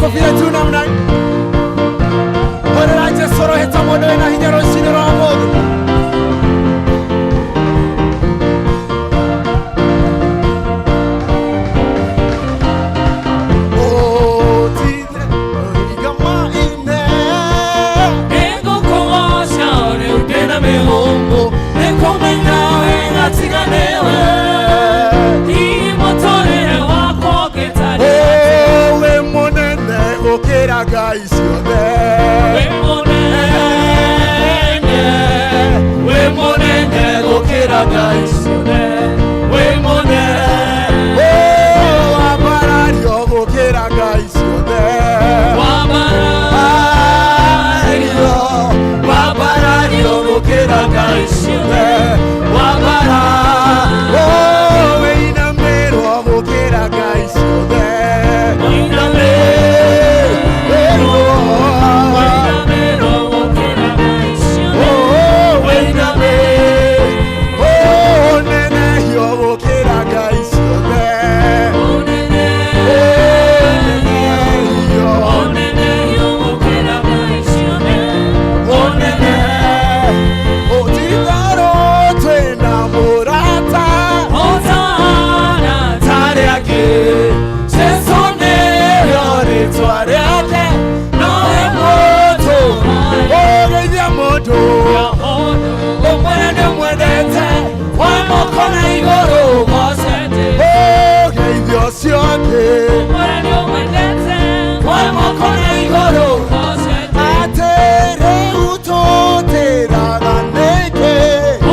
Makofi yetu namna hii. Horera Jesu roheta mũndũ wĩna hinya rũcinĩ rwa ũmũthĩ. Otire igamaine. Nĩngũkũgoca rĩu ndĩna mĩhũmũ, nĩkũmenya wega tiga nĩwe. Hihi mũtũrĩre wakwa ũngĩtariĩ Oh, wĩ mũnene gũkĩra ngai ciothe. Wĩ mũnene, wĩ mũnene gũkĩra ngai ciothe. Wĩ mũnene. Oh, wambarario gũkĩra ngai ciothe. Wambarario, wambarario gũkĩra ngai ciothe. Wambara. Oh, wĩinamĩrwo gũkĩra ngai ciothe. Wĩinamĩrwo, wĩinamĩrwo gũkĩra ngai ciothe. Oh, Wĩinamĩrwo. Oh, nenehio gũkĩra ngai ciothe. Ũnene, Nenehio. ũnenehio gũkĩra ngai ciothe. Ũnene. Ũtitherũ twĩna mũrata. Hosana tarĩ angĩ, Jesũ nĩrĩo rĩtwa rĩake, nowe mũtũ Ũgeithia mũndũ. Ũmwĩre nĩũmwendete, wa moko na igũrũ gocete. Ũgeithia ũcio ũngĩ. Ũmwĩre nĩũmwendete, wa moko na igũrũ gocete. Atĩ rĩu tũtĩraga nĩkĩ?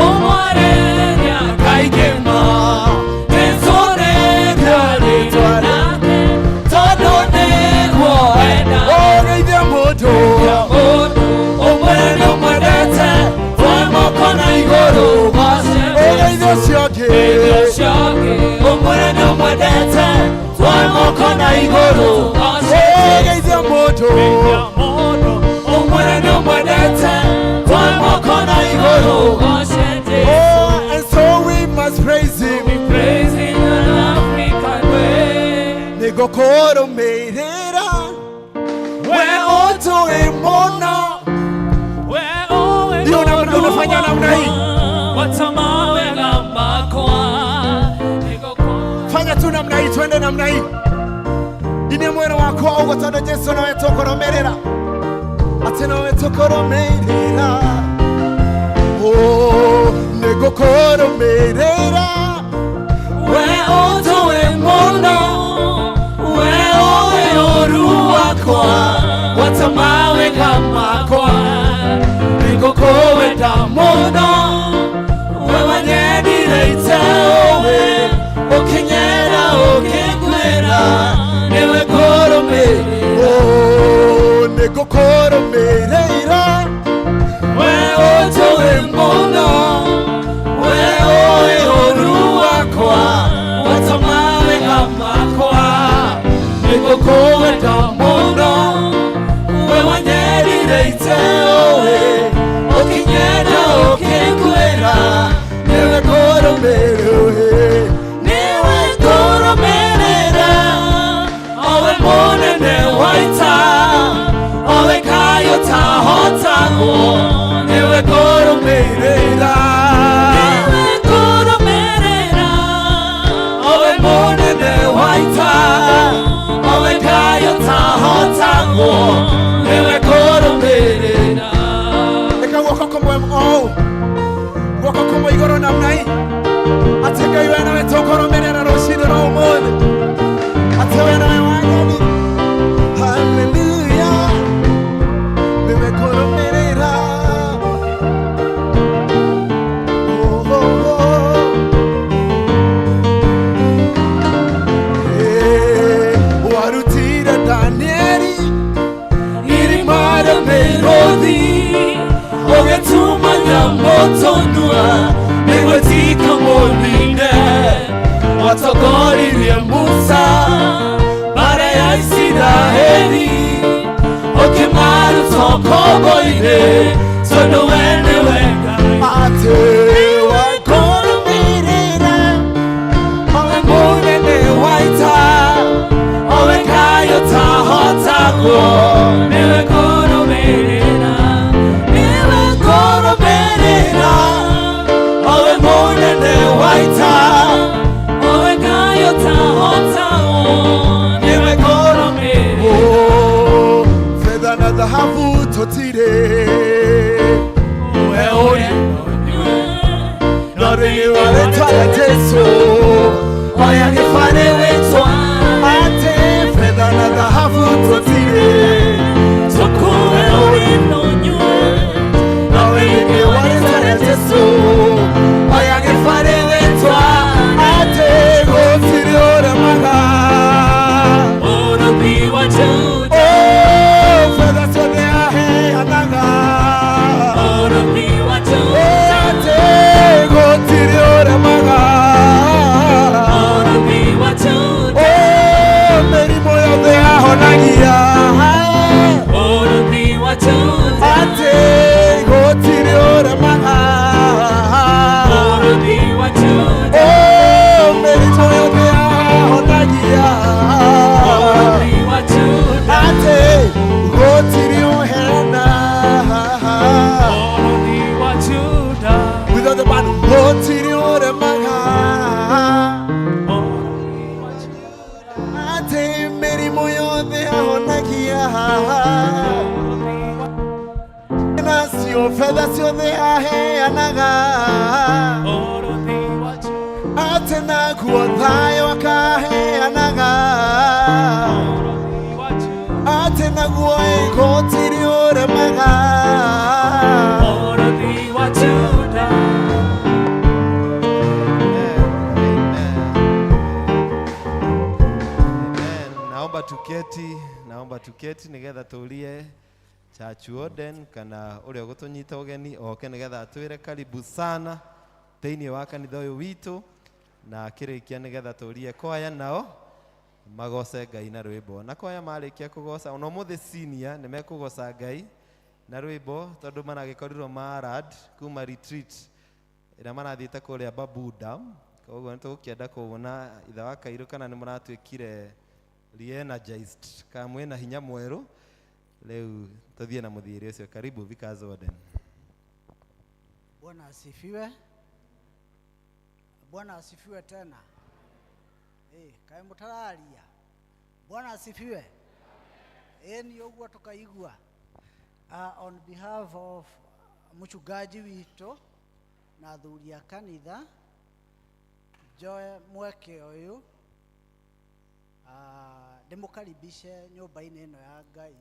Ũmwarĩria kaingĩ ma, Jesũ nĩrĩo rĩtwa rĩake, tondũ nĩguo endaga. Ũgeithia mũndũ. Ũmwĩre nĩũmwendete, wa moko na igũrũ gocete. Ũgeithia ũcio ũngĩ. Ũmwĩre nĩũmwendete, wa moko na igũrũ gocete. Ũgeithia mũndũ. Ũmwĩre nĩũmwendete, wa moko na igũrũ gocete. Oh, and so we must praise him. Nĩngũkũrũmĩrĩra we ũnjũĩ mũno. Ndio unafanya namna hii. Fanya tu namna hii, twende namna hii. Inia mwĩrĩ wakwa ũguo tondũ Jesu nowe tũkũrũmĩrĩra. Atĩ nowe tũkũrũmĩrĩra. Oh, nĩngũkũrũmĩrĩra. We ũnjũĩ mũno, we ũĩ ũru wakwa, gwata mawega makwa, nĩngũkũwenda mũno, we wanyendire iteũĩ, ũkĩnyenda ũkĩngwĩra, nĩwe ngũrũmĩrĩra. Oh, nĩngũkũrũmĩrĩra. We ũnjũĩ mũno, we ũĩ ũru wakwa, gwata mawega makwa, nĩngũkũwenda mũno, we wanyendire iteũĩ, ũkĩnyenda ũkĩngwĩra, nĩwe ngũrũmĩrĩra. Nĩwe ngũrũmĩrĩra, owe mũnene wa ita, owe kayũ tahotagwo, nĩwe ngũrũmĩrĩra. Nĩwe ngũrũmĩrĩra, owe mũnene wa ita, owe kayũ tahotagwo, nĩwe ngũrũmĩrĩra. Eka guoko kũmwe ũũ. Guoko kũmwe igũrũ namna hii. Atĩ Ngai we nawe tũkũrũmĩrĩra rũcinĩ rwa ũmũthĩ. Atĩ we nawe wathani. Hallelujah. Nĩwe kũrũmĩrĩra. Oh, oh, oh. Eh, warutire Danieli irima rĩa mĩrũthi, ũgĩtuma nyamũtũnua nĩguo tikamũnine. Watongoririe Musa mbara ya Isiraeli, ũkĩmaruta ũkombo-inĩ, tondũ we nĩwe Ngai. Atĩ wakũrũmĩrĩra. Owe mũnene wa ita, owe kayũ tahotagwo. Nakuo Niwe kũrũmĩrĩra, niwe kũrũmĩrĩra, owe mũnene wa ita, owe Ngai ũtahotagwo, niwe kũrũmĩrĩra. Oh, fedha na dhahabu totire Owe ũrĩ niwe, no thĩinĩ wa rĩtwa rĩa Jesu oya gĩbarĩ wĩtwa, atĩ fedha na dhahabu totire tũkuwe ũrĩ nonyue, no thĩinĩ wa rĩtwa rĩa Jesu oya gĩbarĩ wĩtwa, atĩ gũtirĩ ũremaga. Mũrũthi wa Juda, Oh, fedha ciothe aheanaga. Mũrũthi wa Juda, Atĩ gũtirĩ ũremaga. Mũrũthi wa Juda, Oh, mĩrimũ yothe ahonagia. Mũrũthi wa Juda, Atĩ gũtirĩ ũremaga. Mũrũthi wa Juda, Oh, mĩrimũ yothe ahonagia. Mũrũthi wa Juda, Atĩ gũtirĩ ũheana. Mũrũthi wa Juda, Without the man, gũtirĩ ũremaga. Mũrũthi wa Juda, Atĩ mĩrimũ yothe ahonagia. Mũrũthi wa Nacio fedha ciothe aheanaga. Mũrũthi wa Juda, Atĩ naguo thayũ akaheanaga. Mũrũthi wa Juda, Atĩ naguo gũtirĩ ũremaga. Mũrũthi wa Juda. Amen. Amen. Amen. Naomba tuketi, naomba tuketi nigetha turie Church Warden kana uria ugutunyita ugeni oke nigetha atwire karibu sana thiini wa kanitha uyu witu na akirikia nigetha turie kwaya nao magoce Ngai na rwimbo na kwaya marikia kugoca ona umuthi senior ni mekugoca Ngai na rwimbo tondu maragikorirwo marad kuma retreat ĩrĩa marathiĩte kũrĩa Babu Dam. Koguo nĩ tũgũkĩenda kuona ithe wa Kairũ kana nĩ mũratuĩkire re-energized kana mwĩna hinya mwerũ. Rĩu tũthiĩ na mũthiĩre ũcio. Karibu Vickers Warden. Bwana asifiwe. Bwana asifiwe tena. Kaĩ mũtararia. Bwana asifiwe. Ni ũguo tukaigua. On behalf of mchungaji witũ na athuri a kanitha, njoe mweke ũyũ ndĩmũkaribishe nyũmba-inĩ ĩno ya Ngai.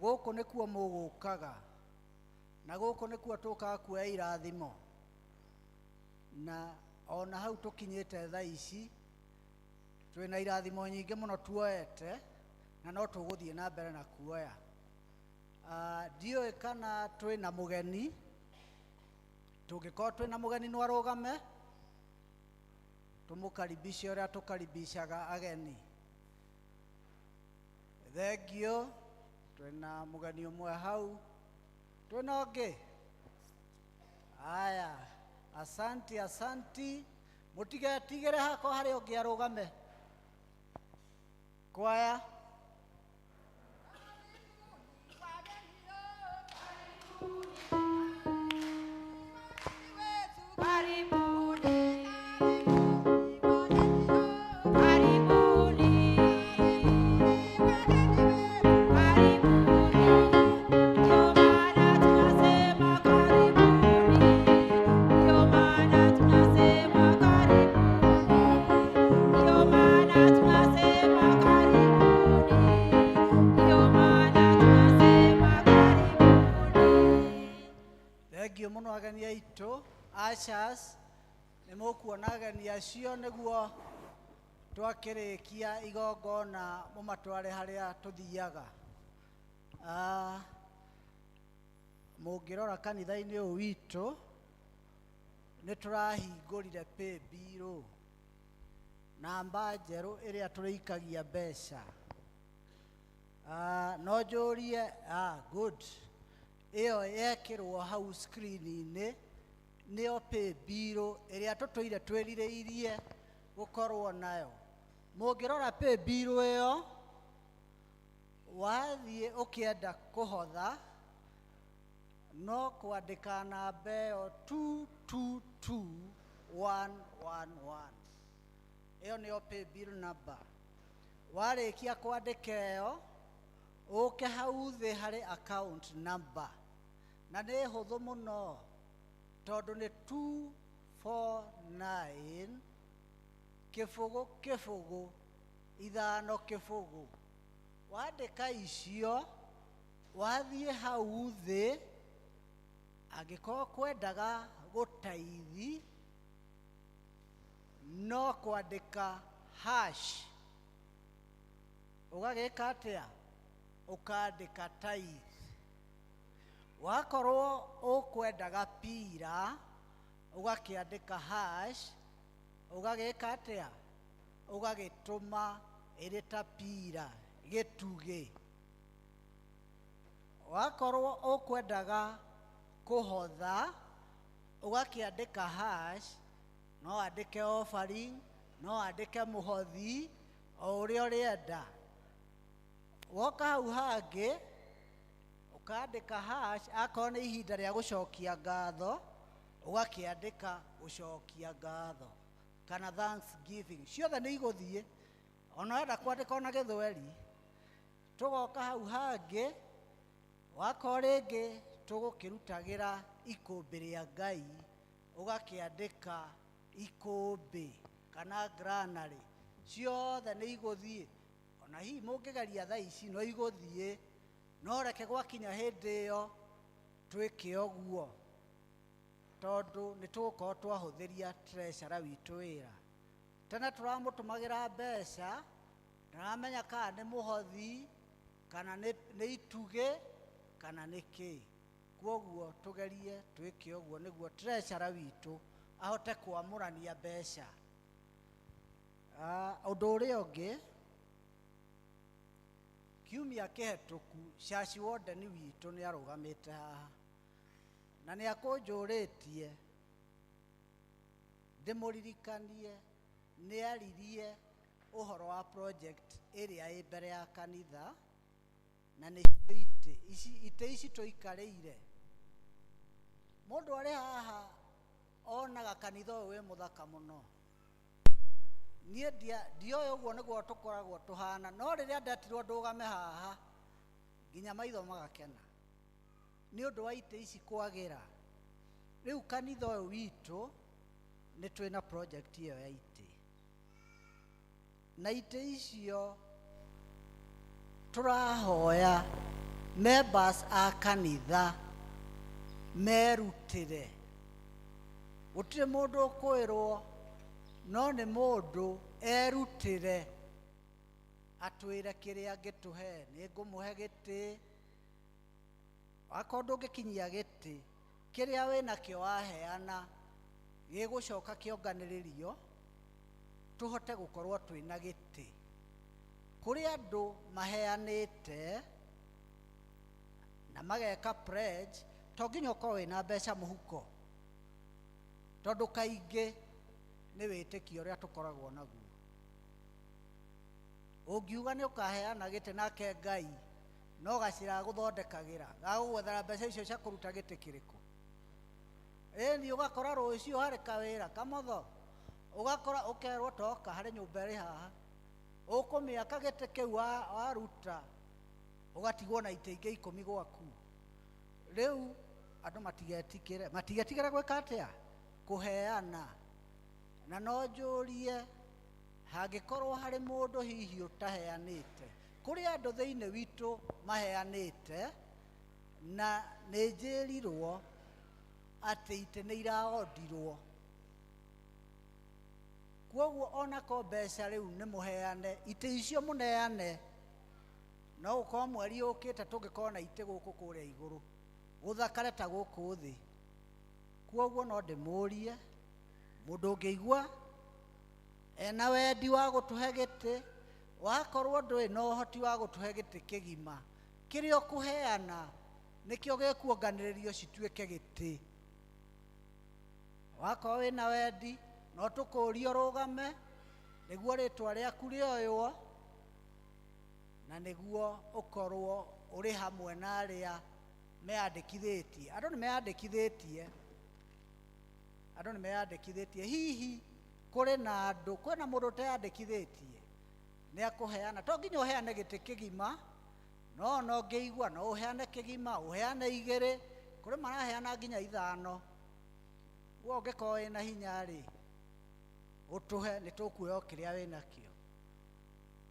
Gũkũ nĩkuo mũgũkaga na gũkũ nĩkuo tũkaga kuoya irathimo, na ona hau tũkinyĩte thaa ici twĩna irathimo nyingĩ mũno tuoete na no tũgũthiĩ na mbere na kuoya. Ndiũĩ kana twĩna mũgeni. Tũngĩkorwo twĩna mũgeni no arũgame tũmũkaribishe ũrĩa tũkaribicaga ageni. Thengio, twĩna mũgeni ũmwe hau. Twĩna ũngĩ? Aya, asanti, asanti. Mũtigetigĩre hakwa harĩ ũngĩ arũgame. Kwaya. Karibuni, karibuni, karibuni, ndio maana tunasema karibuni, ndio maana tunasema karibuni, ndio maana tunasema karibuni, ndio maana tunasema karibuni. Thengio mũno ageni aitũ. Ushers, nĩ mũkuona ageni acio nĩguo twakĩrĩkia igongona mũmatware harĩa tũthiaga. Mũngĩrora kanitha-inĩ ũyũ witũ nĩ tũrahingũrire paybill namba njerũ ĩrĩa tũrĩikagia mbeca. No njũrie, good, ĩyo yekĩrwo hau screen-inĩ nĩyo paybill ĩrĩa tũtũire twĩrirĩirie gũkorwo nayo. Mũngĩrora paybill ĩyo Wathiĩ ũkĩenda kũhotha no kwandĩka namba ĩyo 222111. Ĩyo nĩyo paybill number. Warĩkia kwandĩka ĩyo, ũke hau thĩ harĩ account number, na nĩ hũthũ mũno tondũ nĩ 249 0 0 5 0. Wandĩka icio, wathiĩ hau thĩ, angĩkorwo kwendaga gũtaithi no kwandĩka hash, ũgagĩka atĩa? Ũkandĩka tithe. Wakorwo ũkwendaga pira, ũgakĩandĩka hash, ũgagĩka atĩa? Ũgagĩtũma ĩrĩ ta pira gĩtugĩ. Wakorwo ũkwendaga kũhotha, ũgakĩandĩka hash, no andĩke offering, no andĩke mũhothi, o ũrĩa ũrĩenda. Woka hau hangĩ ũkandĩka hash, akorwo nĩ ihinda rĩa gũcokia ngatho, ũgakĩandĩka gũcokia ngatho kana thanksgiving. Ciothe nĩ igũthiĩ, ona wenda kwandĩka ona gĩthweri. Tũgoka hau hangĩ, wakorwo rĩngĩ tũgũkĩrutagĩra ikũmbĩ rĩa Ngai, ũgakĩandĩka ikũmbĩ kana granary. Ciothe nĩ igũthiĩ, ona hihi mũngĩgeria thaa ici no igũthiĩ, no reke gwakinya hĩndĩ ĩyo twĩke ũguo, tondũ nĩ tũgũkorwo twahũthĩria treasurer witũ wĩra. Tene tũramũtũmagĩra mbeca, ndaramenya kana nĩ mũhothi kana nĩ itugĩ kana nĩ kĩ. Kwoguo tũgerie twĩke ũguo nĩguo treasurer witũ ahote kwamũrania mbeca. Ũndũ ũrĩa ũngĩ, kiumia kĩhetũku church warden witũ nĩ arũgamĩte haha na nĩ akũnjũrĩtie ndĩmũririkanie nĩ aririe ũhoro wa project ĩrĩa ĩ mbere ya kanitha, na nĩ itĩ ici, itĩ ici tũikarĩire. Mũndũ arĩ haha onaga kanitha ũyũ wĩ mũthaka mũno. Niĩ ndioĩ ũguo nĩguo tũkoragwo tũhana, no rĩrĩa ndetirwo ndũgame haha nginya maitho magakena nĩ ũndũ wa itĩ ici kwagĩra. Rĩu kanitha ũyũ witũ nĩ twĩna project ĩyo ya itĩ, na itĩ icio tũrahoya members a kanitha merutĩre. Gũtirĩ mũndũ ũkwĩrwo, no nĩ mũndũ erutĩre atwĩre kĩrĩa angĩtũhe. Nĩ ngũmũhe gĩtĩ, wakorwo ndũngĩkinyia gĩtĩ kĩrĩa wĩnakĩo waheana gĩgũcoka kĩonganĩrĩrio tũhote gũkorwo twĩna gĩtĩ. Kũrĩ andũ maheanĩte na mageka pledge, to nginya ũkorwo wĩna mbeca mũhuko, tondũ kaingĩ nĩ wĩtĩkio ũrĩa tũkoragwo naguo. Ũngiuga nĩ ũkaheana gĩtĩ nake Ngai no gacĩra gũthondekagĩra gagũgwethera mbeca icio cia kũruta gĩtĩ kĩrĩkũ. Ĩni ũgakora rũciũ harĩ kawĩra kamotho, ũgakora ũkerwo toka harĩ nyũmba ĩrĩ haha, ũkũmĩaka gĩtĩ kĩu waruta ũgatigwo na itĩ ingĩ 10 gwaku. Rĩu andũ matigetigĩre gwĩka atĩa? Kũheana. Na no njũrie hangĩkorwo harĩ mũndũ hihi ũtaheanĩte, kũrĩ andũ thĩinĩ witũ maheanĩte, na nĩ njĩrirwo atĩ itĩ nĩ iraondirwo. Kwoguo ona ko mbeca rĩu nĩ mũheane, itĩ icio mũneane, no gũkorwo mweri ũkĩte tũngĩkorwo na itĩ gũkũ kũrĩa igũrũ gũthakare ta gũkũ thĩ. Kwoguo no ndĩmũrie mũndũ ũngĩigua ena wendi wa gũtũhe gĩtĩ, wakorwo ndũrĩ na ũhoti wa gũtũhe gĩtĩ kĩgima, kĩrĩa ũkũheana nĩkĩo gĩkuonganĩrĩrio cituĩke gĩtĩ. Wakorwo wĩna wendi no tũkũrie ũrũgame nĩguo rĩtwa rĩaku rĩoywo, na Na nĩguo ũkorwo ũrĩ hamwe na arĩa meyandĩkithĩtie. Andũ nĩ meyandĩkithĩtie, andũ nĩ meyandĩkithĩtie. Hihi kũrĩ na andũ, kwĩna mũndũ ũteyandĩkithĩtie nĩ akũheana? To nginya ũheane gĩtĩ kĩgima, no ona ũngĩigua no ũheane kĩgima, ũheane igĩrĩ, kũrĩ maraheana nginya ithano. Guo ũngĩkorwo wĩna hinya rĩ, ũtũhe, nĩ tũkuoya o kĩrĩa wĩnakĩo.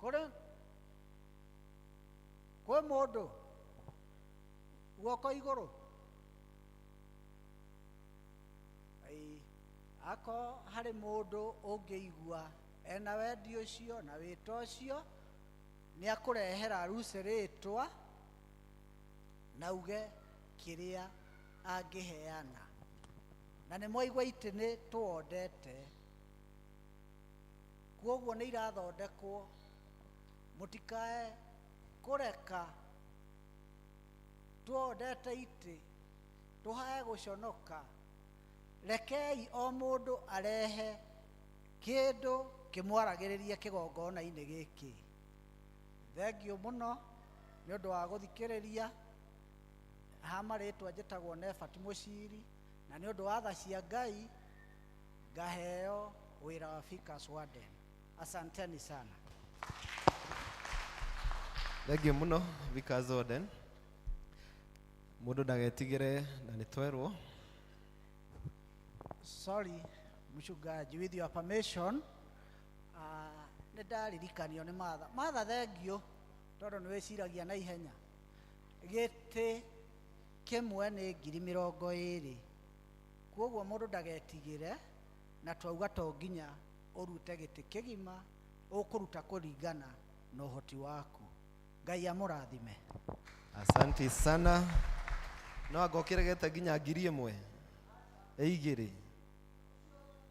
Kũrĩ kwĩ mũndũ guoko igũrũ? Ĩĩ, akorwo harĩ mũndũ ũngĩigua ena wendi ũcio na wĩta ũcio, nĩ akũrehera Lucy rĩtwa na uge kĩrĩa angĩheana. Na nĩ mwaigua itĩ nĩ tũwondete, kuoguo nĩ irathondekwo. Mũtikae kũreka tuondete itĩ tũhae gũconoka. Rekei o mũndũ arehe kĩndũ kĩmwaragĩrĩrie kĩgongona-inĩ gĩkĩ. Thengiũ mũno nĩ ũndũ wa gũthikĩrĩria. Ha marĩtwa njĩtagwo Nebati Mũciri, na nĩ ũndũ wa tha cia Ngai ngaheo wĩra wa Vickers Warden. Asanteni sana. Thengiũ mũno Vickers Warden. Mũndũ ndagetigĩre na nĩ twerwo. Sorry, mchungaji, with your permission, nĩ ndaririkanio nĩ Martha. Martha, thengiũ tondũ nĩ wĩciragia na ihenya. Gĩtĩ kĩmwe nĩ 20,000, kuoguo mũndũ ndagetigĩre, na twauga to nginya ũrute gĩtĩ kĩgima, ũkũruta kũringana na ũhoti waku. Ngai amũrathime. Asante sana. No anga ũkĩregete nginya 1,000 igĩrĩ,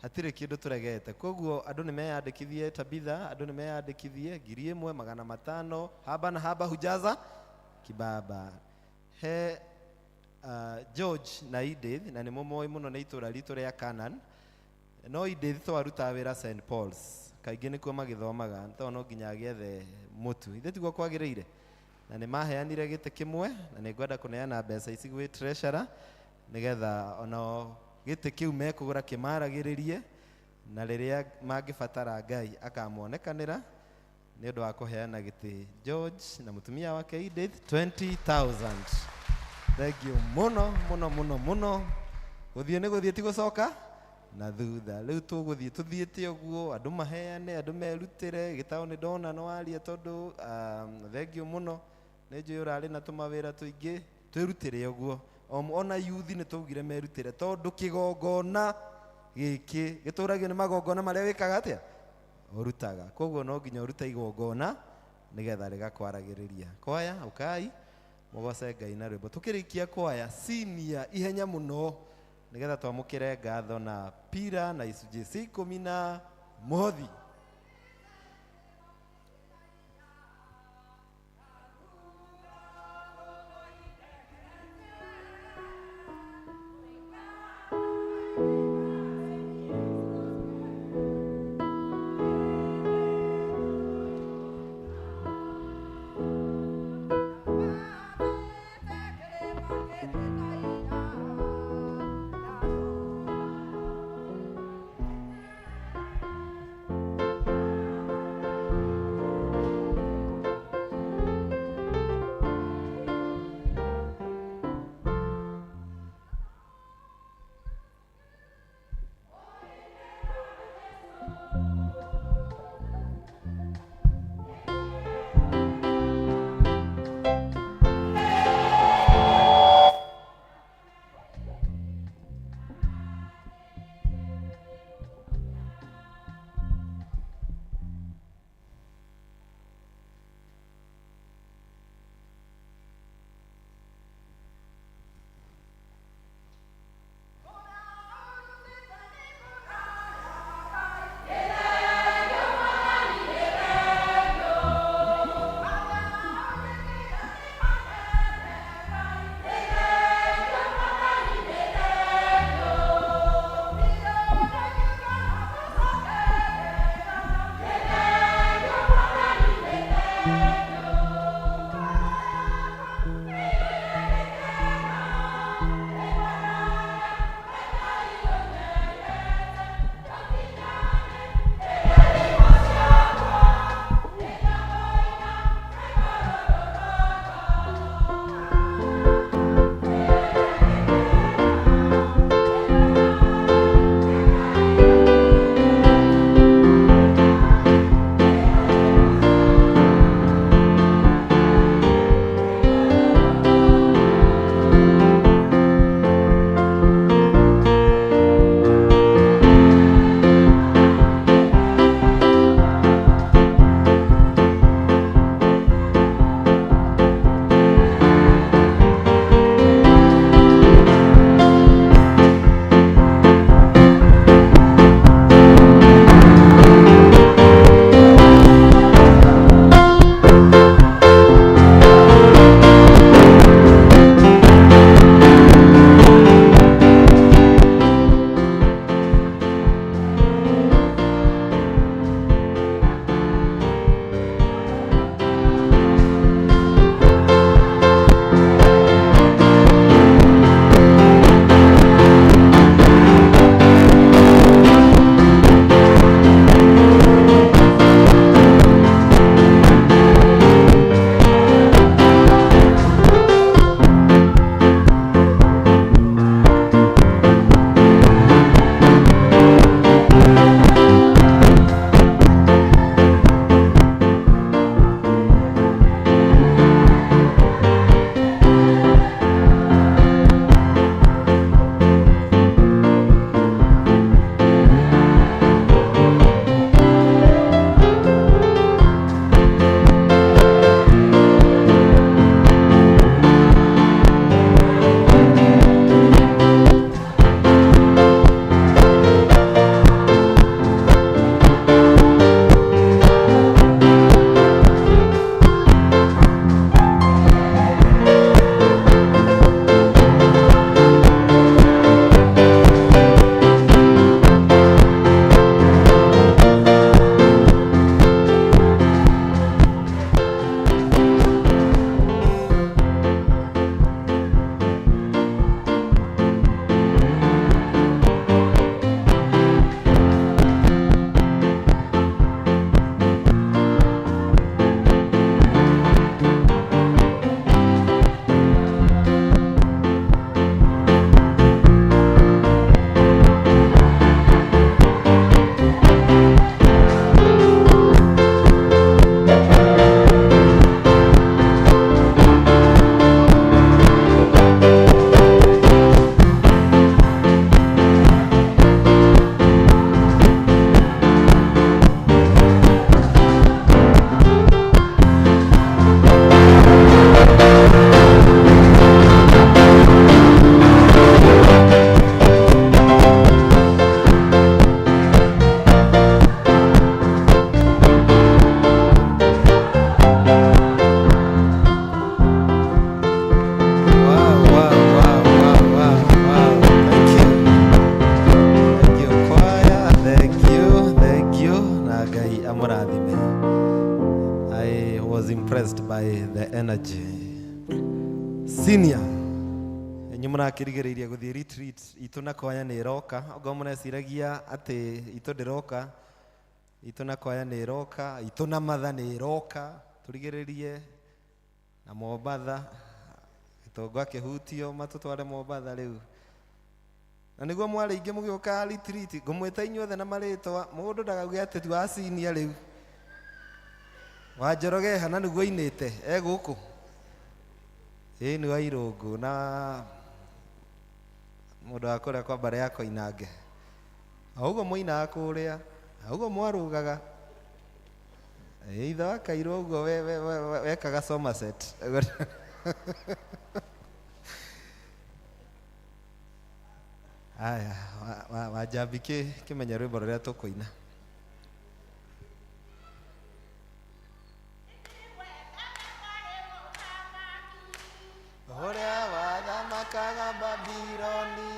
hatirĩ kĩndũ tũregete. Koguo andũ nĩ meyandĩkithie, Tabitha, andũ nĩ meyandĩkithie 1,500. Haba na haba hujaza kibaba. He George na Edith, na nĩ mũmoĩ mũno nĩ itũra ritũ rĩa Canaan. No Edith twarutaga wĩra St Paul's, kaingĩ nĩkuo magĩthomaga, tondũ no nginya agĩethe mũtu. Ithe tiguo kwagĩrĩire? Na nĩ maheanire gĩtĩ kĩmwe, na nĩ ngwenda kũneana mbeca ici gwĩ treasurer nĩgetha ona gĩtĩ kĩu mekũgũra kĩmaragĩrĩrie, na rĩrĩa mangĩbatara Ngai akamonekanĩra nĩ ũndũ wa kũheana gĩtĩ. George na mũtumia wake Edith 20,000. Thank you mũno mũno mũno mũno. Gũthiĩ nĩ gũthiĩ, ti gũcoka na thutha. Rĩu tũgũthiĩ tũthiĩte ũguo, andũ maheane, andũ merutĩre. Gĩtaũ nĩ ndona nĩ waria, tondũ thengiũ mũno, nĩ njũĩ ũrarĩ na tũmawĩra tũingĩ. Twĩrutĩre ũguo. Ona yuthi nĩ twaugire merutĩre, tondũ kĩgongona gĩkĩ gĩtũragio nĩ magongona marĩa wĩkaga atĩa ũrutaga. Koguo no nginya ũrute igongona nĩgetha rĩgakwaragĩrĩria. Kwaya, ũkai mũgoce Ngai na rwĩmbo. Tũkĩrĩkia kwaya senior ihenya mũno nĩgetha twamũkĩre ngatho na pira na icunjĩ cia ikũmi na mũhothi. Thank you. Impressed by the energy. Senior, inyuĩ mũrakĩrigĩrĩirie gũthiĩ retreat itũ na kwaya nĩ ĩroka. Okorwo mũreciragia atĩ itũ ndĩroka, itũ na kwaya nĩ ĩroka, itũ na matha nĩ ĩroka, tũrigĩrĩrie na Mombatha, gĩtongo akĩhutio matũtware Mombatha rĩu. Na nĩguo mwarĩ aingĩ mũgĩũka retreat, ngũmwĩta inyuothe na marĩtwa, mũndũ ndakauge atĩ ti wa senior rĩu. Wa Njoroge hana nĩguo ainĩte e gũkũ. Ĩĩ nĩ wa Irũngũ na mũndũ wa kũrĩa kwa mbarĩ ya Koinange. O ũguo mũinaga kũrĩa, o ũguo mwarũgaga. Ĩĩ ithe wa Kairũ ũguo wekaga Somerset. Aya, Wanjambi kĩmenye rwĩmbo rũrĩa tũkũina. Ũrĩa wathamakaga Babironi.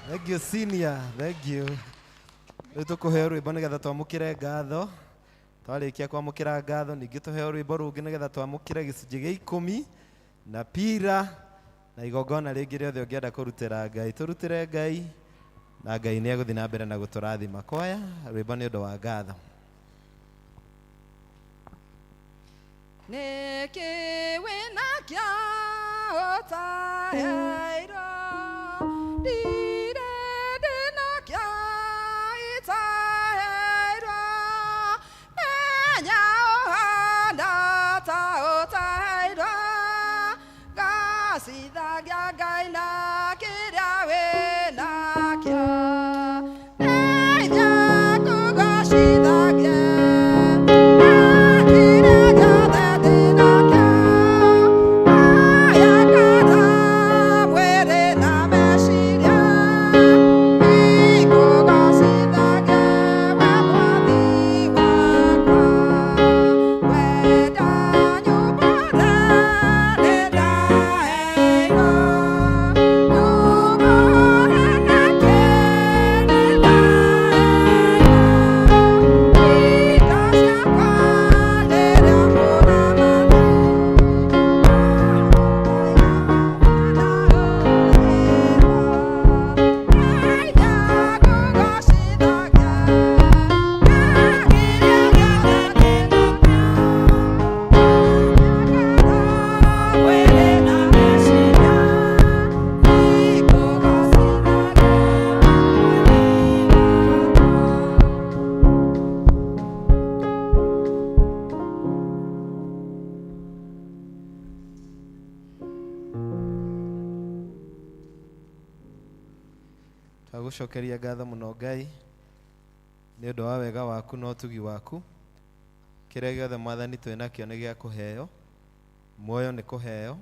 Thank you, senior. Thank you. Rĩu tũkũheo rwĩmbo nĩgetha twamũkĩre ngatho. Twarĩkia kwamũkĩra ngatho, ningĩ tũheo rwĩmbo rũngĩ nĩgetha twamũkĩre gĩcunjĩ gĩa ikũmi na pira na igongona rĩngĩ rĩothe ũngĩenda kũrutĩra Ngai. Tũrutĩre Ngai na Ngai nĩ egũthiĩ na mbere na gũtũrathima. Kwaya, rwĩmbo nĩ ũndũ wa ngatho. Nĩkĩ wĩnakĩo ũtaheirwo? Ndirĩ ndĩnakĩo itaheirwo. Menya ũhana ta ũtaheirwo. Ngacithagia Ngai na kĩrĩa wĩnakĩo. Ndeithia kũgocithagia na kĩrĩa gĩothe ndĩnakĩo. Aya kana mwĩrĩ na meciria, ikũgocithagia we Mwathi wakwa. Wenda nyũmba nĩndaheirwo. Tũgũcokeria ngatho mũno Ngai nĩ ũndũ wa wega waku na ũtugi waku. Kĩrĩa gĩothe Mwathani twĩ nakĩo nĩ gĩa kũheo, muoyo nĩ kũheo,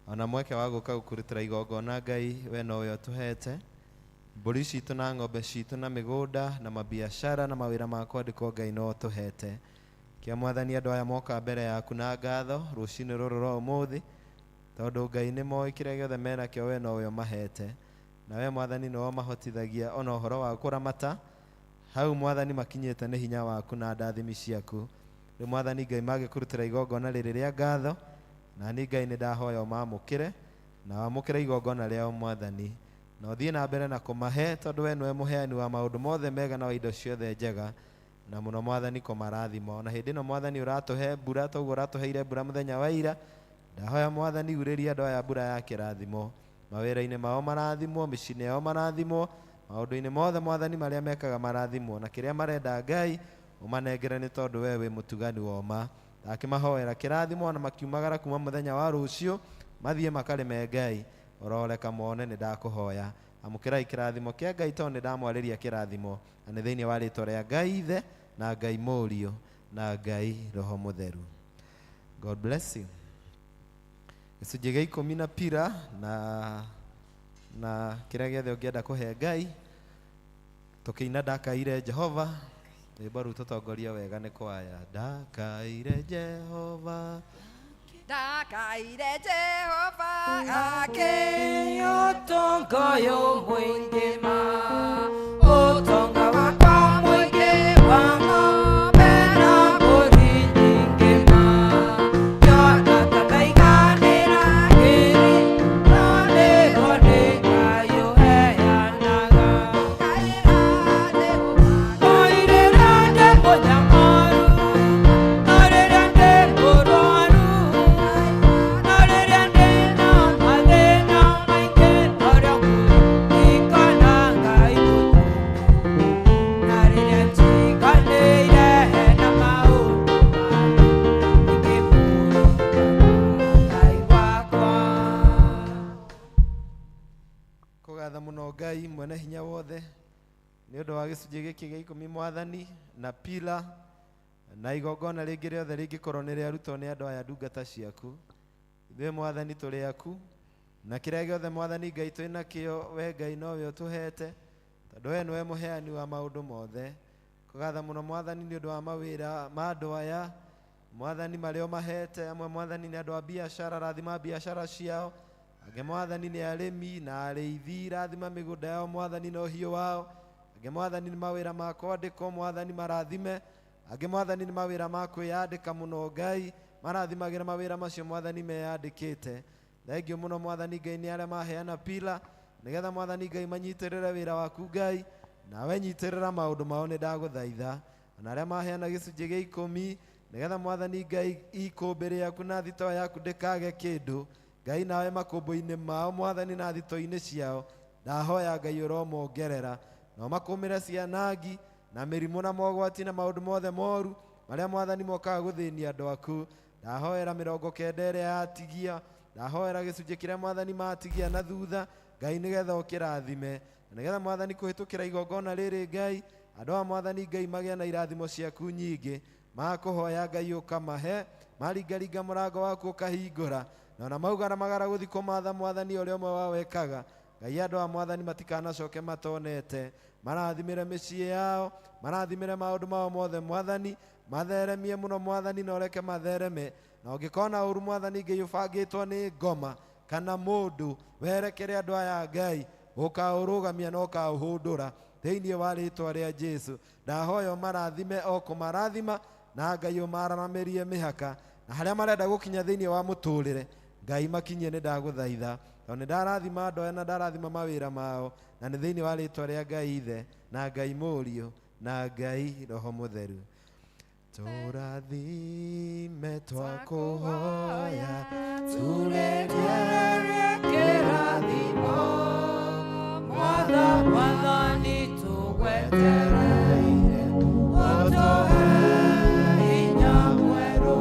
ona mweke wa gũka gũkũrutĩra igongona Ngai we nowe ũtũhete. Mbũri citũ na ng'ombe citũ na mĩgũnda na mabiacara na mawĩra ma kwandĩkwo Ngai no ũtũhete. Kĩa Mwathani andũ aya moka mbere yaku na ngatho rũcinĩ rũrũ rwa ũmũthĩ, tondũ Ngai nĩ moĩ kĩrĩa gĩothe menakĩo we nowe ũmahete. Na we Mwathani nĩwe ũmahotithagia ona ũhoro wa kũramata hau Mwathani makinyĩte nĩ hinya waku na ndathimi ciaku. Rĩu Mwathani Ngai magĩkũrutĩra igongona rĩrĩ rĩa ngatho, na niĩ Ngai nĩ ndahoya ũmamũkĩre na wamũkĩre igongona rĩao Mwathani, na ũthiĩ na mbere na kũmahe, tondũ we nĩwe mũheani wa maũndũ mothe mega na wa indo ciothe njega, na mũno Mwathani kũmarathima. Ona hĩndĩ ĩno Mwathani ũratũhe mbura toguo ũratũheire mbura mũthenya wa ira, ndahoya Mwathani urĩria andũ aya mbura ya kĩrathimo, mawĩra-inĩ mao marathimwo, mĩciĩ-inĩ yao marathimwo, maũndũ-inĩ mothe Mwathani marĩa mekaga marathimwo, na kĩrĩa marenda Ngai ũmanengere nĩ tondũ we wĩ mũtugani wa ũma. Ndakĩmahoera kĩrathimo ona makiumagara kuma mũthenya wa rũciũ mathiĩ makarĩme Ngai, ũroreka mone nĩ ndakũhoya. Amũkĩrai kĩrathimo kĩa Ngai tondũ nĩ ndamwarĩria kĩrathimo, na nĩ thĩinĩ wa rĩtwa rĩa Ngai Ithe na Ngai Mũriũ na Ngai Roho Mũtheru. God bless you. Gĩcunjĩ gĩa ikũmi na pira na kĩrĩa gĩothe ũngĩenda kũhe Ngai. Tũkĩina ndakaire Jehova, rwĩmbo rũu tũtongorio wega nĩ kwaya. Ndakaire Jehova, Ndakaire Jehova ake Ũtonga ũyũ mũingĩ ma, ũtonga wakwa mũingĩ wa ng'ombe na mbũri nyingĩ ma, nyona ta ndaiganĩra ngĩri, no nĩho nĩ Ngai ũheanaga. Kaĩra Jehova. Kairĩra ndĩ mũnyamaru, na rĩrĩa ndĩ mũrwaru, na rĩrĩa ndĩna mathĩna maingĩ, norĩo ngũririkana Ngai mũtũmbu. Na rĩrĩa njiganĩire na maũndũ mangĩ, ningĩkũririkana Ngai wakwa. Kũgatha mũno Ngai mwene hinya wothe nĩ ũndũ wa gĩcunjĩ gĩkĩ gĩa ikũmi Mwathani na pila na igongona rĩngĩ rĩothe rĩngĩkorwo nĩ rĩarutwo nĩ andũ aya ndungata ciaku. Ithuĩ Mwathani tũrĩ aku, na kĩrĩa gĩothe Mwathani Ngai twĩ nakĩo we Ngai nowe ũtũhete, tondũ we nĩwe mũheani wa maũndũ mothe. Kũgatha mũno Mwathani nĩ ũndũ wa mawĩra ma andũ aya Mwathani marĩa ũmahete. Amwe Mwathani nĩ andũ a biacara, rathima biacara ciao. Angĩ Mwathani nĩ arĩmi na arĩithi, rathima mĩgũnda yao Mwathani na ũhiũ wao. Angĩ Mwathani nĩ mawĩra ma kwandĩkwo, Mwathani marathime. Angĩ Mwathani nĩ mawĩra ma kwĩyandĩka mũno Ngai, marathimagĩra mawĩra macio Mwathani meyandĩkĩte. Thengiũ mũno Mwathani Ngai nĩ arĩa maheana pila, nĩgetha Mwathani Ngai manyitĩrĩre wĩra waku Ngai, nawe nyitĩrĩra maũndũ mao nĩ ndagũthaitha. Ona arĩa maheana gĩcunjĩ gĩa ikũmi, nĩgetha Mwathani Ngai ikũmbĩ rĩaku na thitoo yaku ndĩkage kĩndũ Ngai, nawe makũmbũ-inĩ mao Mwathani na thitoo-inĩ ciao ndahoya Ngai ũromongerera, na ũmakũmĩre cianangi na mĩrimũ na mogwati na maũndũ mothe moru marĩa Mwathani mokaga gũthĩnia andũ aku. Ndahoera 90 ĩrĩa yatigia, ndahoera gĩcunjĩ kĩrĩa Mwathani matigia na thutha Ngai, nĩgetha ũkĩrathime, na nĩgetha Mwathani kũhĩtũkĩra igongona rĩrĩ Ngai, andũ a Mwathani Ngai magĩe na irathimo ciaku nyingĩ. Makũhoya Ngai ũkamahe, maringaringa mũrango waku ũkahingũra, na ona maugara magara gũthiĩ kũmatha Mwathani ũrĩa ũmwe wao ekaga Ngai, andũ a Mwathani matikanacoke matonete. Marathimĩre mĩciĩ yao, marathimĩre maũndũ mao mothe Mwathani, matheremie mũno Mwathani, na ũreke mathereme. Na ũngĩkona ũru Mwathani Ngai ũbangĩtwo nĩ ngoma kana mũndũ werekere andũ aya Ngai, ũkaũrũgamia na ũkaũhũndũra thĩinĩ wa rĩtwa rĩa Jesu. Ndahoya ũmarathime o kũmarathima, na Ngai ũmararamĩrie mĩhaka, na harĩa marenda gũkinya thĩinĩ wa mũtũrĩre Ngai makinyie, nĩ ndagũthaitha, tondũ nĩ ndarathima andũ aya na ndarathima mawĩra mao, na nĩ thĩinĩ wa rĩtwa rĩa Ngai Ithe na Ngai Mũriũ na Ngai Roho Mũtheru. Tũrathime twakũhoya, Tũrehere kĩrathimo, Mwathani tũgwetereire, ũtũhe hinya mwerũ.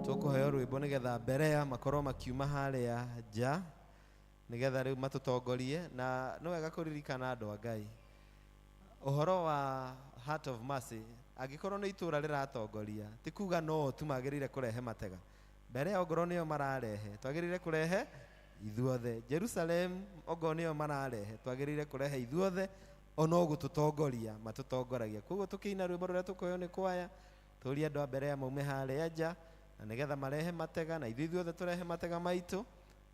Tũkũheo rwĩmbo nĩgetha mbere ya makorwo makiuma harĩa nja. Nĩgetha rĩu matũtongorie na nĩ wega kũririkana andũ a Ngai ũhoro wa Heart of Mercy. Angĩkorwo nĩ itũra rĩratongoria, ti kuga no tu magĩrĩire kũrehe matega mbere, ongorwo nĩo mararehe, twagĩrĩire kũrehe ithuothe. Jerusalem ongorwo nĩo mararehe, twagĩrĩire kũrehe ithuothe, ono gũtũtongoria matũtongoragia. Koguo tũkĩina rwĩmbo rũrĩa tũkũheo nĩ kwaya, tũrie andũ a mbere ya maume harĩa nja na nĩgetha marehe matega, na ithuĩ ithuothe tũrehe matega maitũ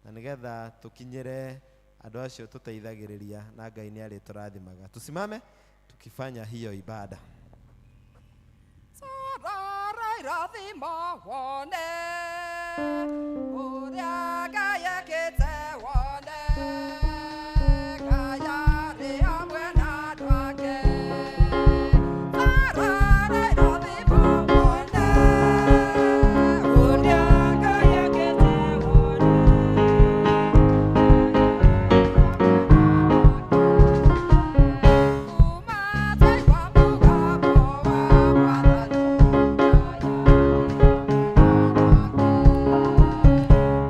na nĩgetha tũkinyĩre andũ acio tũteithagĩrĩria, na Ngai nĩ arĩtũrathimaga. Tusimame tukifanya hiyo ibada. Irathimo wone ũrĩa Ngai ekĩte, wone Ngai arĩ hamwe na andũ ake. Tarora irathimo wone ũrĩa Ngai ekĩte, wone kuma twaigua mũgambo wa Mwathani.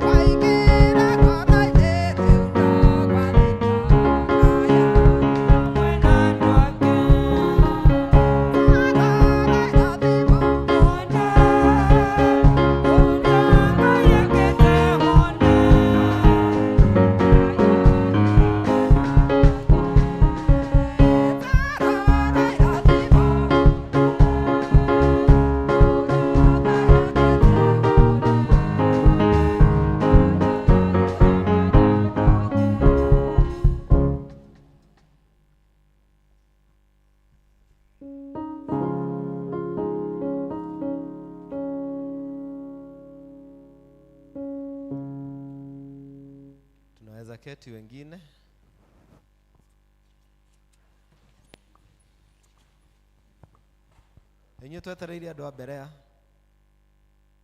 Waingĩra ngoro-inĩ rĩu no gwathĩka Tarora irathimo. Tarora irathimo. Tunaweza keti wengine. Inyuĩ twetereire andũ a Berea.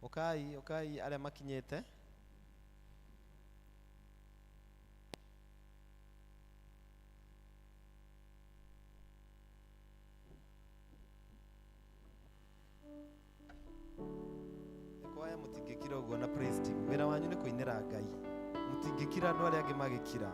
Ũkai, ũkai arĩa makinyĩte. Kwaya mũtingĩkira ũguo na praise team. Wĩra wanyu nĩ kũinĩra Ngai. Mũtingĩkira andũ arĩa angĩ magĩkira.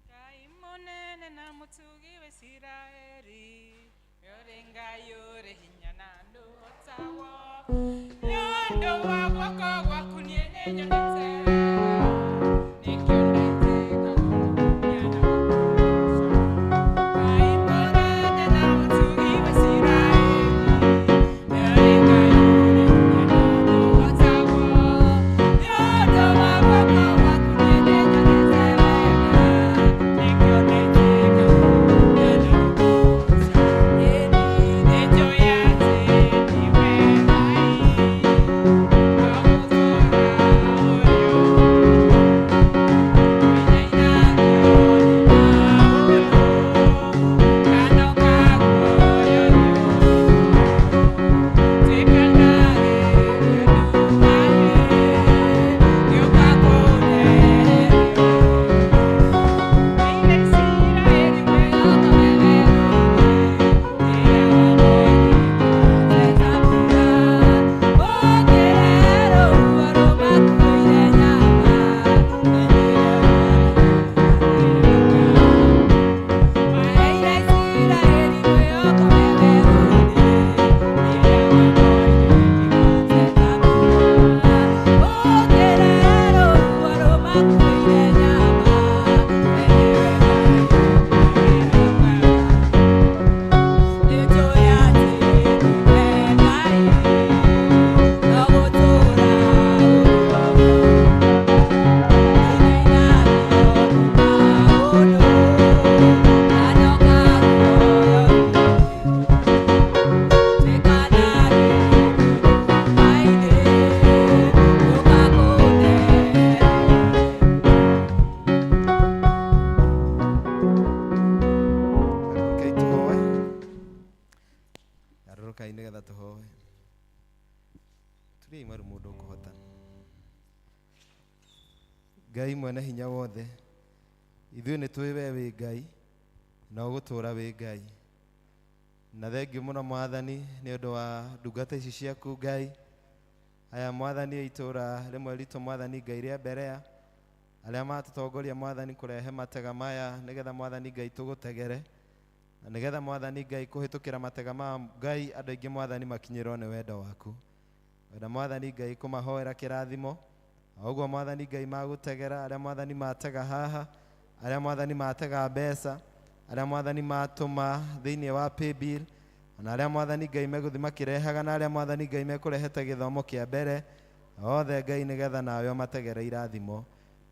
Ngai mũnene na mũtugi wa Isiraeli, nĩũrĩ Ngai ũrĩ hinya na ndũhotagwo. Nĩ ũndũ wa guoko gwaku niĩ nĩnyonete wega, nĩkĩo ndaitĩka gũkũkumia na gũkũgooca. Ngai mũnene na mũtugi wa Isiraeli, nĩũrĩ Ngai ũrĩ hinya na ndũhotagwo. Nĩ ũndũ wa guoko gwaku niĩ nĩnyonete wega, nĩkĩo ndaitĩka gũkũkumia na gũkũgooca. Nĩnjũĩ atĩ nĩwe Turiai maru mũndũ ũkũhota. Ngai mwene hinya wothe, ithuĩ nĩ tũĩ we wĩ Ngai na ũgũtũũra wĩ Ngai. Na thengiũ mũno Mwathani nĩ ũndũ wa ndungata ici ciaku Ngai. Aya Mwathani a itũũra rĩmwe ritũ Mwathani Ngai rĩa Berea, arĩa matũtongoria Mwathani kũrehe matega maya nĩgetha Mwathani Ngai tũgũtegere, na nĩgetha Mwathani Ngai kũhĩtũkĩra matega ma Ngai andũ aingĩ Mwathani makinyĩrwo nĩ wendo waku. Wenda Mwathani Ngai kũmahoera kĩrathimo, o ũguo Mwathani Ngai magũtegera, arĩa Mwathani matega haha, arĩa Mwathani matega mbeca, arĩa Mwathani matũma thĩinĩ wa paybill, ona arĩa Mwathani Ngai megũthiĩ makĩrehaga, na arĩa Mwathani Ngai mekũrehete gĩthomo kĩa mbere, othe Ngai nĩgetha nawe ũmategere irathimo.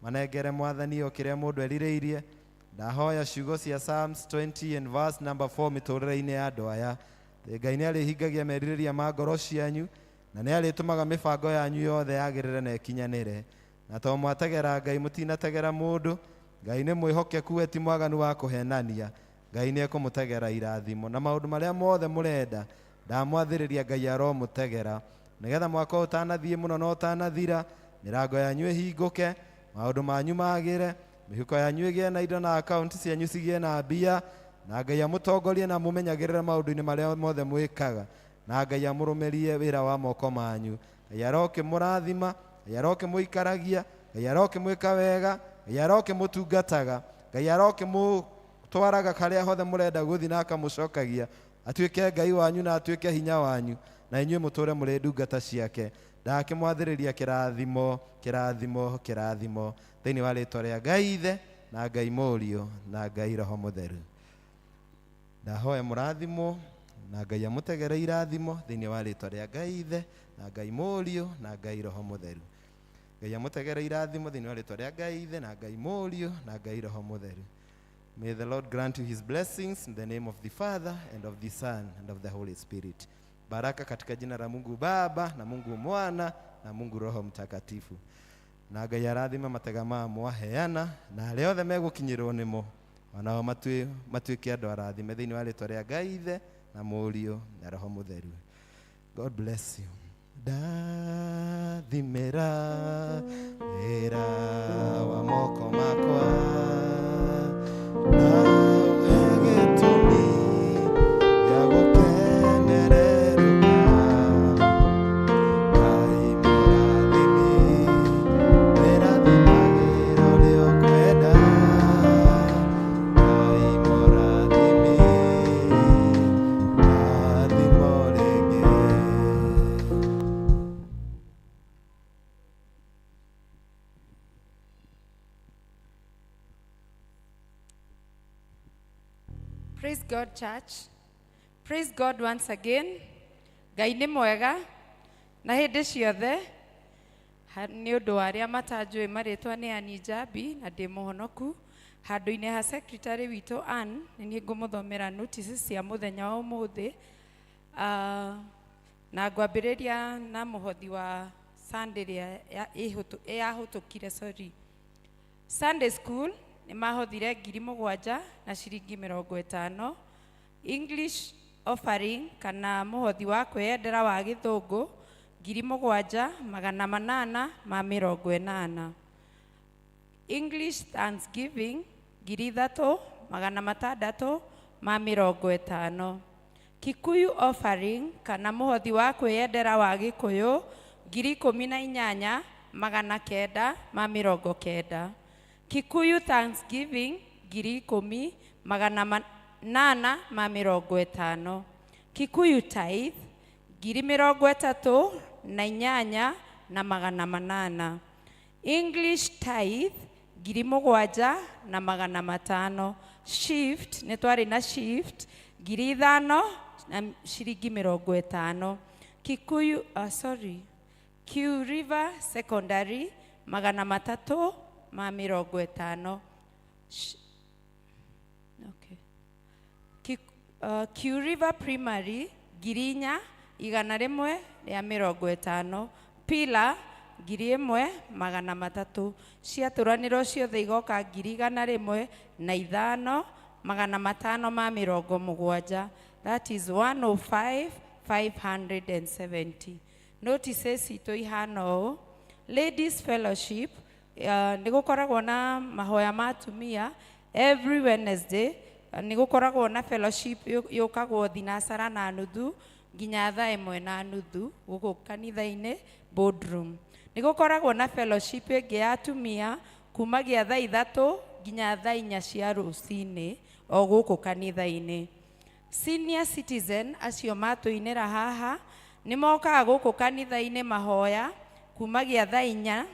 Manengere Mwathani o kĩrĩa mũndũ erirĩirie. Ndahoya ciugo cia Psalms 20 and verse number 4 mĩtũrĩre-inĩ ya andũ aya. Atĩ Ngai nĩ arĩhingagia merirĩria ma ngoro cianyu, na nĩ arĩtũmaga mĩbango yanyu yothe yagĩrĩre na ĩkinyanĩre. Na to mwategera Ngai, mũtinategera mũndũ. Ngai nĩ mwĩhokeku, we ti mwaganu wa kũhenania. Ngai nĩ ekũmũtegera irathimo na maũndũ marĩa mothe mũrenda. Ndamwathĩrĩria Ngai aromũtegera, nĩgetha mwaka ũyũ ũtanathiĩ mũno na ũtanathira, mĩrango yanyu ĩhingũke, maũndũ manyu magĩre, mĩhuko yanyu ĩgĩe na indo na akaunti cianyu cigĩe na mbia, na Ngai amũtongorie na amũmenyagĩrĩre maũndũ-inĩ marĩa mothe mwĩkaga, na Ngai amũrũmĩrie wĩra wa moko manyu. Ngai arokĩmũrathima, Ngai arokĩmũikaragia, Ngai arokĩmwĩka wega, Ngai arokĩmũtungataga, Ngai arokĩmũtwaraga harĩa hothe mũrenda gũthiĩ na akamũcokagia, atuĩke Ngai wanyu na atuĩke hinya wanyu, na inyuĩ mũtũre mũrĩ ndungata ciake. Ndakĩmwathĩrĩria kĩrathimo, kĩrathimo, kĩrathimo thĩinĩ wa rĩtwa rĩa Ngai Ithe na Ngai Mũriũ na Ngai Roho Mũtheru. Ndahoya mũrathimwo na Ngai amũtegere irathimo thĩinĩ wa rĩtwa rĩa Ngai Ithe na Ngai Mũriũ na Ngai Roho Mũtheru. Ngai amũtegere irathimo thĩinĩ wa rĩtwa rĩa Ngai Ithe na Ngai Mũriũ na Ngai Roho Mũtheru. May the Lord grant you his blessings in the name of the Father and of the Son and of the Holy Spirit. Baraka katika jina la Mungu Baba na Mungu Mwana na Mungu Roho Mtakatifu. Na Ngai arathime matega ma mwaheana na arĩa othe megũkinyĩrwo nĩmo, onao matuĩke andũ arathime thĩinĩ wa rĩtwa rĩa Ngai Ithe na Mũriũ na Roho Mũtheru. God bless you. Ndathimĩra wĩra wa moko makwa, na ũhe gĩtũmi gĩa gũkenererũka. Ngai mũrathimi, wĩrathimagĩra ũrĩa ũkwenda. Ngai mũrathimi, rathimo rĩngĩ. Praise God, church. Praise God once again. Ngai nĩ mwega na hĩndĩ ciothe. Nĩ ũndũ wa arĩa matanjũĩ marĩtwa nĩ Ann Njambi na ndĩ mũhonoku. Handũ-inĩ ha secretary witũ Ann, nĩ niĩ ngũmũthomera notices cia mũthenya wa ũmũthĩ. Na ngwambĩrĩria na mũhothi wa Sunday ĩrĩa yahĩtũkire, sorry. Sunday school nĩ mahothire 7,000 na ciringi 50. English offering kana mũhothi wa kwĩyendera wa gĩthũngũ 7,880. English Thanksgiving 3,650. Kikuyu offering kana mũhothi wa kwĩyendera wa gĩkũyũ 18,990. Kikuyu Thanksgiving 10,850. Kikuyu tithe 38,800. English tithe 7,500. Shift nĩ twarĩ na shift 5,000 na ciringi 50. Kikuyu, sorry, Q River Secondary 350. Okay. Q River Primary 4,150. Pila 1,300. Ciatũranĩrwo ciothe igoka 105,570. That is 105,570. Notices citũ ihana ũũ: Ladies Fellowship, nĩ gũkoragwo na mahoya ma atumia every Wednesday. Nĩ gũkoragwo na fellowship yũkagwo thinacara na nuthu nginya thaa 1:30 gũkũ kanitha-inĩ boardroom. Nĩ gũkoragwo na fellowship ĩngĩ ya atumia kumagia thaa 3 nginya thaa 4 cia rũcinĩ o gũkũ kanitha-inĩ. Senior citizen acio matũinĩra haha nĩ mokaga gũkũ kanitha-inĩ mahoya kumagia thaa 4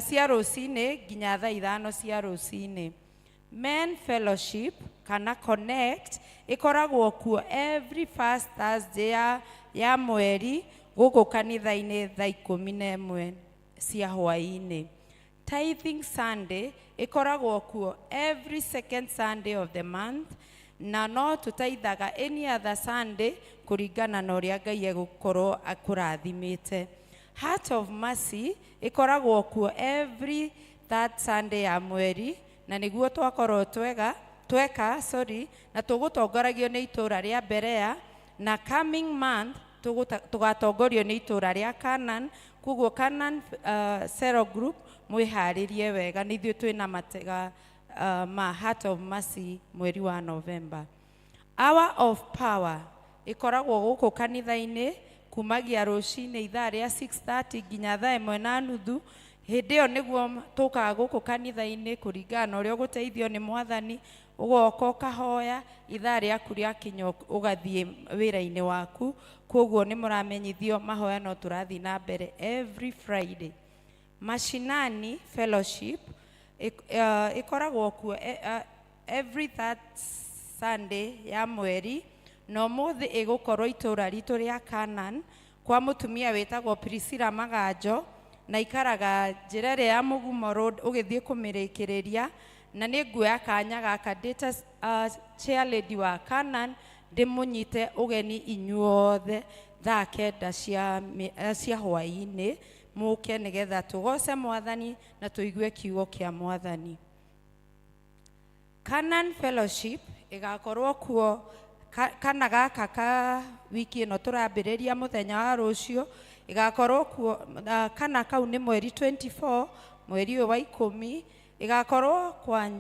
cia rũcinĩ nginya thaa 5 cia rũcinĩ. Men Fellowship kana Connect ĩkoragwo kuo every first Thursday ya mweri gũkũ kanitha-inĩ thaa 11 cia hwaĩ-inĩ. Tithing Sunday ĩkoragwo kuo every second Sunday of the month, na no tũtaithaga any other Sunday kũringana na ũrĩa Ngai egũkorwo akũrathimĩte. Heart of Mercy ĩkoragwo kuo every third Sunday ya mweri, na nĩguo twakorwo twega tweka, sorry, na tũgũtongoragio nĩ itũra rĩa Berea, na coming month tũgatongorio nĩ itũra rĩa Canaan. Koguo Canaan Cell Group, mwĩharĩrie wega, nĩ ithuĩ twĩna matega ma Heart of Mercy mweri wa November. Hour of Power ĩkoragwo gũkũ kanitha-inĩ kumagia rũcinĩ ithaa rĩa 6:30 nginya thaa 1:30. Hĩndĩ ĩyo nĩguo tũkaga gũkũ kanitha-inĩ kũringana na ũrĩa ũgũteithio nĩ Mwathani, ũgoka ũkahoya, ithaa rĩaku rĩakinya ũgathiĩ wĩra-inĩ waku. Koguo nĩ mũramenyithio mahoya no tũrathiĩ na mbere every Friday. Mashinani Fellowship ĩkoragwo kuo every third Sunday ya mweri, na ũmũthĩ ĩgũkorwo itũra ritũ rĩa Canaan kwa mũtumia wĩtagwo Priscilla Maganjo, na ikaraga njĩra ĩrĩa ya Mũgumo Road ũgĩthiĩ kũmĩrĩkĩrĩria. Na nĩ nguoya kanya gaka ndĩ ta chair lady wa Canaan ndĩmũnyite ũgeni inyuothe thaa 9 cia hwaĩ-inĩ, mũke nĩgetha tũgoce Mwathani na tũigue kiugo kĩa Mwathani. Canaan Fellowship ĩgakorwo kuo kana gaka ka wiki ĩno tũrambĩrĩria mũthenya wa rũciũ, ĩgakorwo kuo kana kau nĩ mweri 24, mweri ũyũ wa 10, ĩgakorwo kwa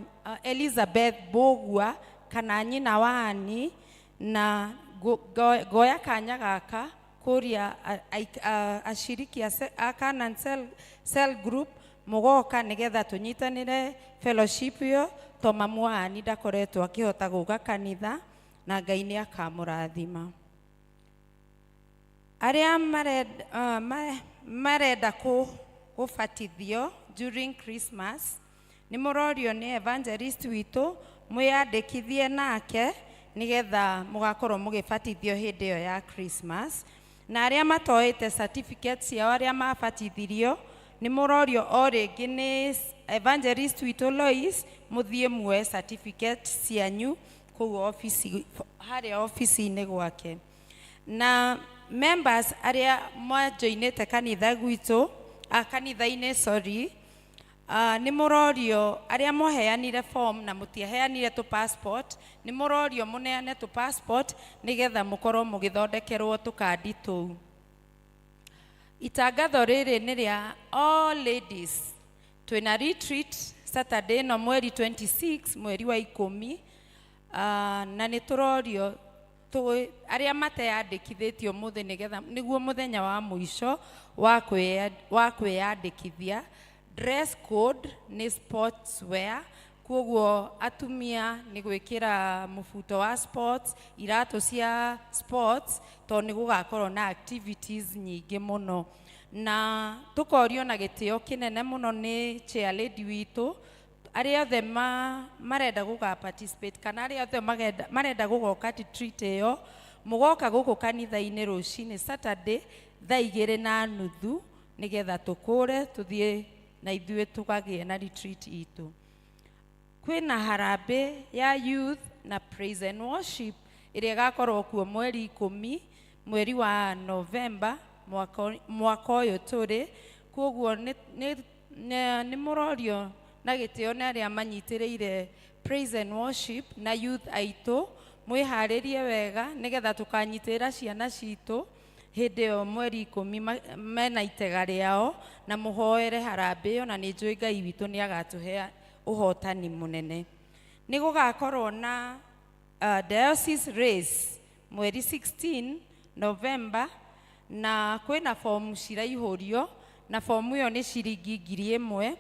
Elizabeth Bogua kana nyina wa Ani. Na ngoya kanya gaka kũria aciriki a Canaan Cell Group mũgoka nĩgetha tũnyitanĩre fellowship ĩyo, to mamu wa Ani ndakoretwo akĩhota gũka kanitha, na Ngai nĩ akamũrathima. Arĩa marenda kũbatithio during Christmas nĩ mũrorio nĩ evangelist witũ mwĩyandĩkithie nake nĩgetha mũgakorwo mũgĩbatithio hĩndĩ ĩyo ya Christmas. Na arĩa matoĩte certificate ciao, arĩa mabatithirio, nĩ mũrorio o rĩngĩ nĩ evangelist witũ Lois mũthiĩ muoe certificate cianyu kũu ofici, harĩa ofici-inĩ gwake. Na members arĩa mwajoinĩte kanitha gwitũ, kanitha-inĩ, sorry, nĩ mũrorio arĩa mwaheanire form na mũtiaheanire tũ passport, nĩ mũrorio mũneane tũ passport nĩgetha mũkorwo mũgĩthondekerwo tũkandi tũu. Itangatho rĩrĩ nĩ rĩa all ladies. Twĩna retreat Saturday ĩno mweri 26, mweri wa 10, na nĩ tũrorio arĩa mateyandĩkithĩtie ũmũthĩ nĩgetha nĩguo mũthenya wa mũico wa kwĩyandĩkithia. Dress code nĩ sports wear, koguo atumia nĩ gwĩkĩra mũbuto wa sports, iratũ cia sports, tondũ nĩ gũgakorwo na activities nyingĩ mũno. Na tũkorio na gĩtĩo kĩnene mũno nĩ chair lady witũ, arĩa othe marenda gũga participate kana arĩa othe marenda gũgoka retreat ĩyo, mũgoka gũkũ kanitha-inĩ rũcinĩ Saturday thaa 2:30 nĩgetha tũkũre tũthiĩ na ithuĩ tũkagĩe na retreat itũ. Kwĩna harambee ya youth na praise and worship ĩrĩa ĩgakorwo kuo mweri 10, mweri wa November, mwaka ũyũ tũrĩ. Koguo nĩ mũrorio na gĩtĩo nĩ arĩa manyitĩrĩire praise and worship na youth aitũ, mwĩharĩrie wega nĩgetha tũkanyitĩrĩra ciana citũ Hĩndĩ ĩyo mweri 10 mena itega rĩao na mũhoere harambĩ ĩyo, na nĩ njũĩ Ngai witũ nĩ agatũhe ũhotani mũnene. Nĩ gũgakorwo na diocese race mweri 16 November, na kwĩna fomu ciraihũrio, na fomu ĩyo nĩ ciringi 1,000,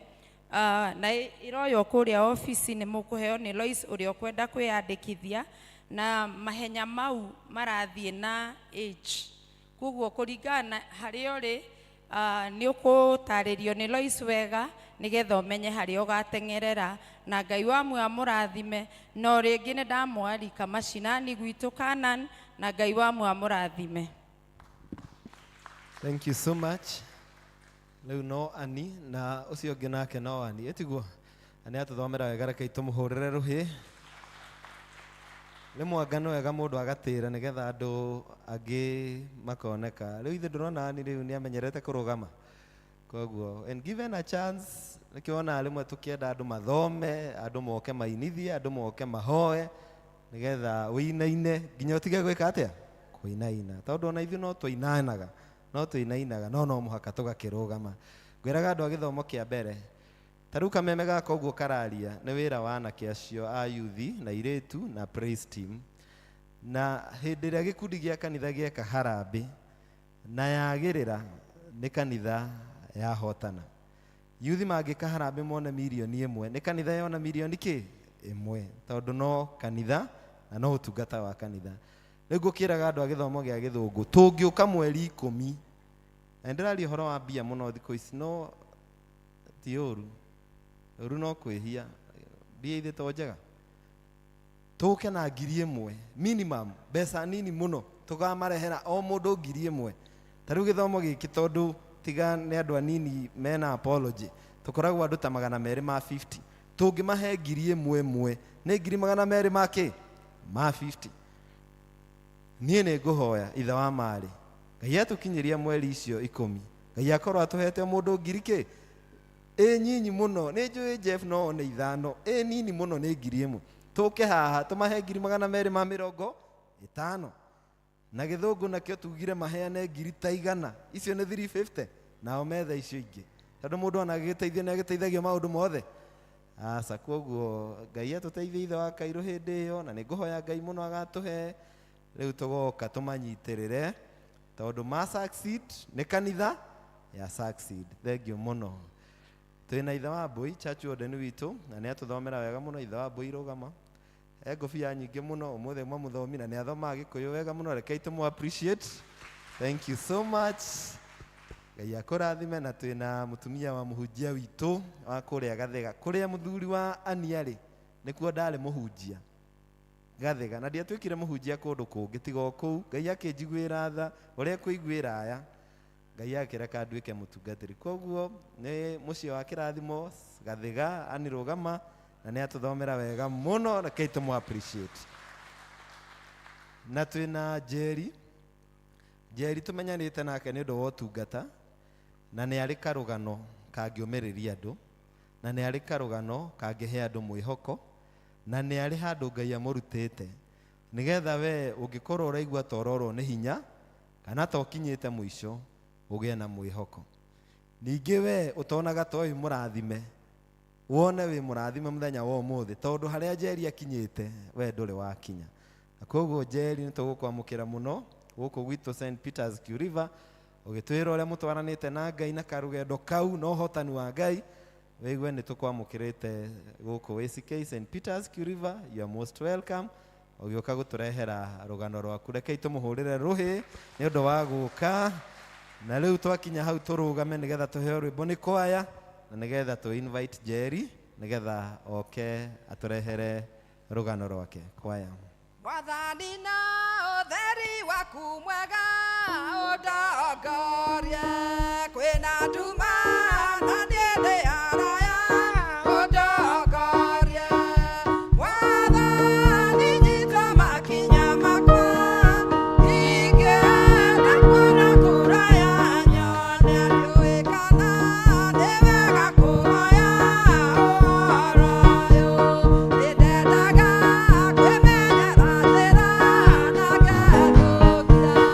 na ĩroywo kũrĩa obici, nĩ mũkũheo nĩ Lois ũrĩa ũkwenda kwĩyandĩkithia. Na mahenya mau marathiĩ na age, koguo kũringana na harĩa ũrĩ, nĩ ũkũtarĩrio nĩ Lois wega nĩgetha ũmenye harĩa ũgateng'erera. Na Ngai wa muoyo amũrathime. No rĩngĩ nĩ ndamwarika macinani gwitũ Kanan, na Ngai wa muoyo amũrathime. Thank you so much. Rĩu no ani na ũcio ũngĩ nake no ani ĩtiguo na nĩ atũthomera wega, rekei tũmũhũrĩre rũhĩ. Rĩmwe anga nĩ wega mũndũ agatĩra nĩgetha andũ angĩ makoneka. Rĩu ithe ndũrona ani rĩu nĩ amenyerete kũrũgama, koguo and given a chance, nĩkĩo wonaga rĩmwe tũkĩenda andũ mathome, andũ moke mainithie, andũ moke mahoe, nĩgetha ũinaine nginya ũtige gwĩka atĩa, kũinaina, tondũ ona ithuĩ no tũinainaga, no tũinainaga, no no mũhaka tũgakĩrũgama. Ngwĩraga andũ a gĩthomo kĩa mbere, ta rĩu kameme gaka ũguo kararia nĩ wĩra wa anake acio a yuthi na irĩtu na praise team. Na hĩndĩ ĩrĩa gĩkundi gĩa kanitha gĩeka harambĩ na yagĩrĩra, nĩ kanitha yahotana. Yuthi mangĩka harambĩ mone 1 mirioni, nĩ kanitha yona mirioni kĩ ĩmwe, tondũ no kanitha na no ũtungata wa kanitha. Rĩu ngũkĩraga andũ a gĩthomo gĩa gĩthũngũ, tũngĩũka mweri 10, na nĩndĩraria ũhoro wa mbia mũno thikũ ici, no ti ũru, ũru no kwĩhia mbia ithe to njega. Tũke na 1,000 minimum, mbeca nini mũno, tũkamarehera o mũndũ 1,000. Ta rĩu gĩthomo gĩkĩ, tondũ tiga nĩ andũ anini mena apology, tũkoragwo andũ ta 250. Tũngĩmahe 1,000 ĩmwe, nĩ 200,000 ma kĩ ma 50. Niĩ nĩ ngũhoya ithe wa marĩ Ngai atũkinyĩria mweri icio 10, Ngai akorwo atũhete o mũndũ ngiri kĩ ĩ nyinyi mũno. Nĩ njũĩ Jeff no one 5, ĩ nini mũno nĩ 1,000. Tũke haha tũmahe 250,000, na gĩthũngũ nakĩo tugire maheane ngiri ta 100, icio nĩ 350, nao metha icio ingĩ, tondũ mũndũ ona agĩgĩteithio nĩ agĩteithagio maũndũ mothe aca. Koguo Ngai atũteithie ithe wa kairũ hĩndĩ ĩyo, na nĩ ngũhoya Ngai mũno agatũhe. Rĩu tũgoka tũmanyitĩrĩre, tondũ ma succeed nĩ kanitha ya succeed. Thank you mũno. Twĩna ithe wa mbũi church warden witũ, na nĩ atũthomera wega mũno. Ithe wa mbũi, rũgama. E ngũbia nyingĩ mũno ũmũthĩ, mwa mũthomi, na nĩ athomaga gĩkũyũ wega mũno. Rekei tũmũ appreciate. Thank you so much, Ngai akũrathime. Na twĩna mũtumia wa mũhunjia witũ wa kũrĩa Gathega, kũrĩa mũthuri wa ani arĩ, nĩkuo ndarĩ mũhunjia Gathega, na ndiatuĩkire mũhunjia kũndũ kũngĩ tiga o kũu. Ngai akĩnjiguĩra tha ũrĩa kũiguĩra aya, Ngai akĩreka nduĩke mũtungatĩri. Koguo nĩ mũciĩ wa kĩrathimo Gathega. Ani, rũgama, na nĩ atũthomera wega mũno, rekei tũmũ appreciate. Na twĩna Njeri. Njeri tũmenyanĩte nake nĩ ũndũ wa ũtungata, na nĩ arĩ karũgano kangĩũmĩrĩria andũ, na nĩ arĩ karũgano kangĩhe andũ mwĩhoko, na nĩ arĩ handũ Ngai amũrutĩte, nĩgetha we ũngĩkorwo ũraigua ta ũrorwo nĩ hinya kana ta ũkinyĩte mũico, ũgĩe na mwĩhoko. Ningĩ we ũtonaga ta wĩ mũrathime, wone wĩ mũrathime mũthenya wa ũmũthĩ, tondũ harĩa Njeri akinyĩte we ndũrĩ wakinya. Na koguo Njeri, nĩ tũgũkwamũkĩra mũno gũkũ gwitũ St Peters Q River, ũgĩtwĩra ũrĩa mũtwaranĩte na Ngai na karũgendo kau na ũhotani wa Ngai. Wĩigue nĩ tũkwamũkĩrĩte gũkũ ACK St Peters Q River. You are most welcome ũgĩũka gũtũrehera rũgano rwaku. Rekei tũmũhũrĩre rũhĩ nĩ ũndũ wa gũka. Na rĩu twakinya hau, tũrũgame nĩgetha tũheo rwĩmbo nĩ kwaya, na nĩgetha tũ invite Jerry nĩgetha oke atũrehere rũgano rwake. Kwaya. Mwathani, na ũtheri waku mwega ũndongorie, kwĩna nduma na niĩ ndĩ haraya, ũndongorie. Mwathani, nyita makinya makwa, ingĩenda kuona kũraya, nyone ndiũĩ kana nĩ wega kũhoya ũhoro ũyũ. Nĩndendaga kwĩmenyera njĩra na ngethũkia.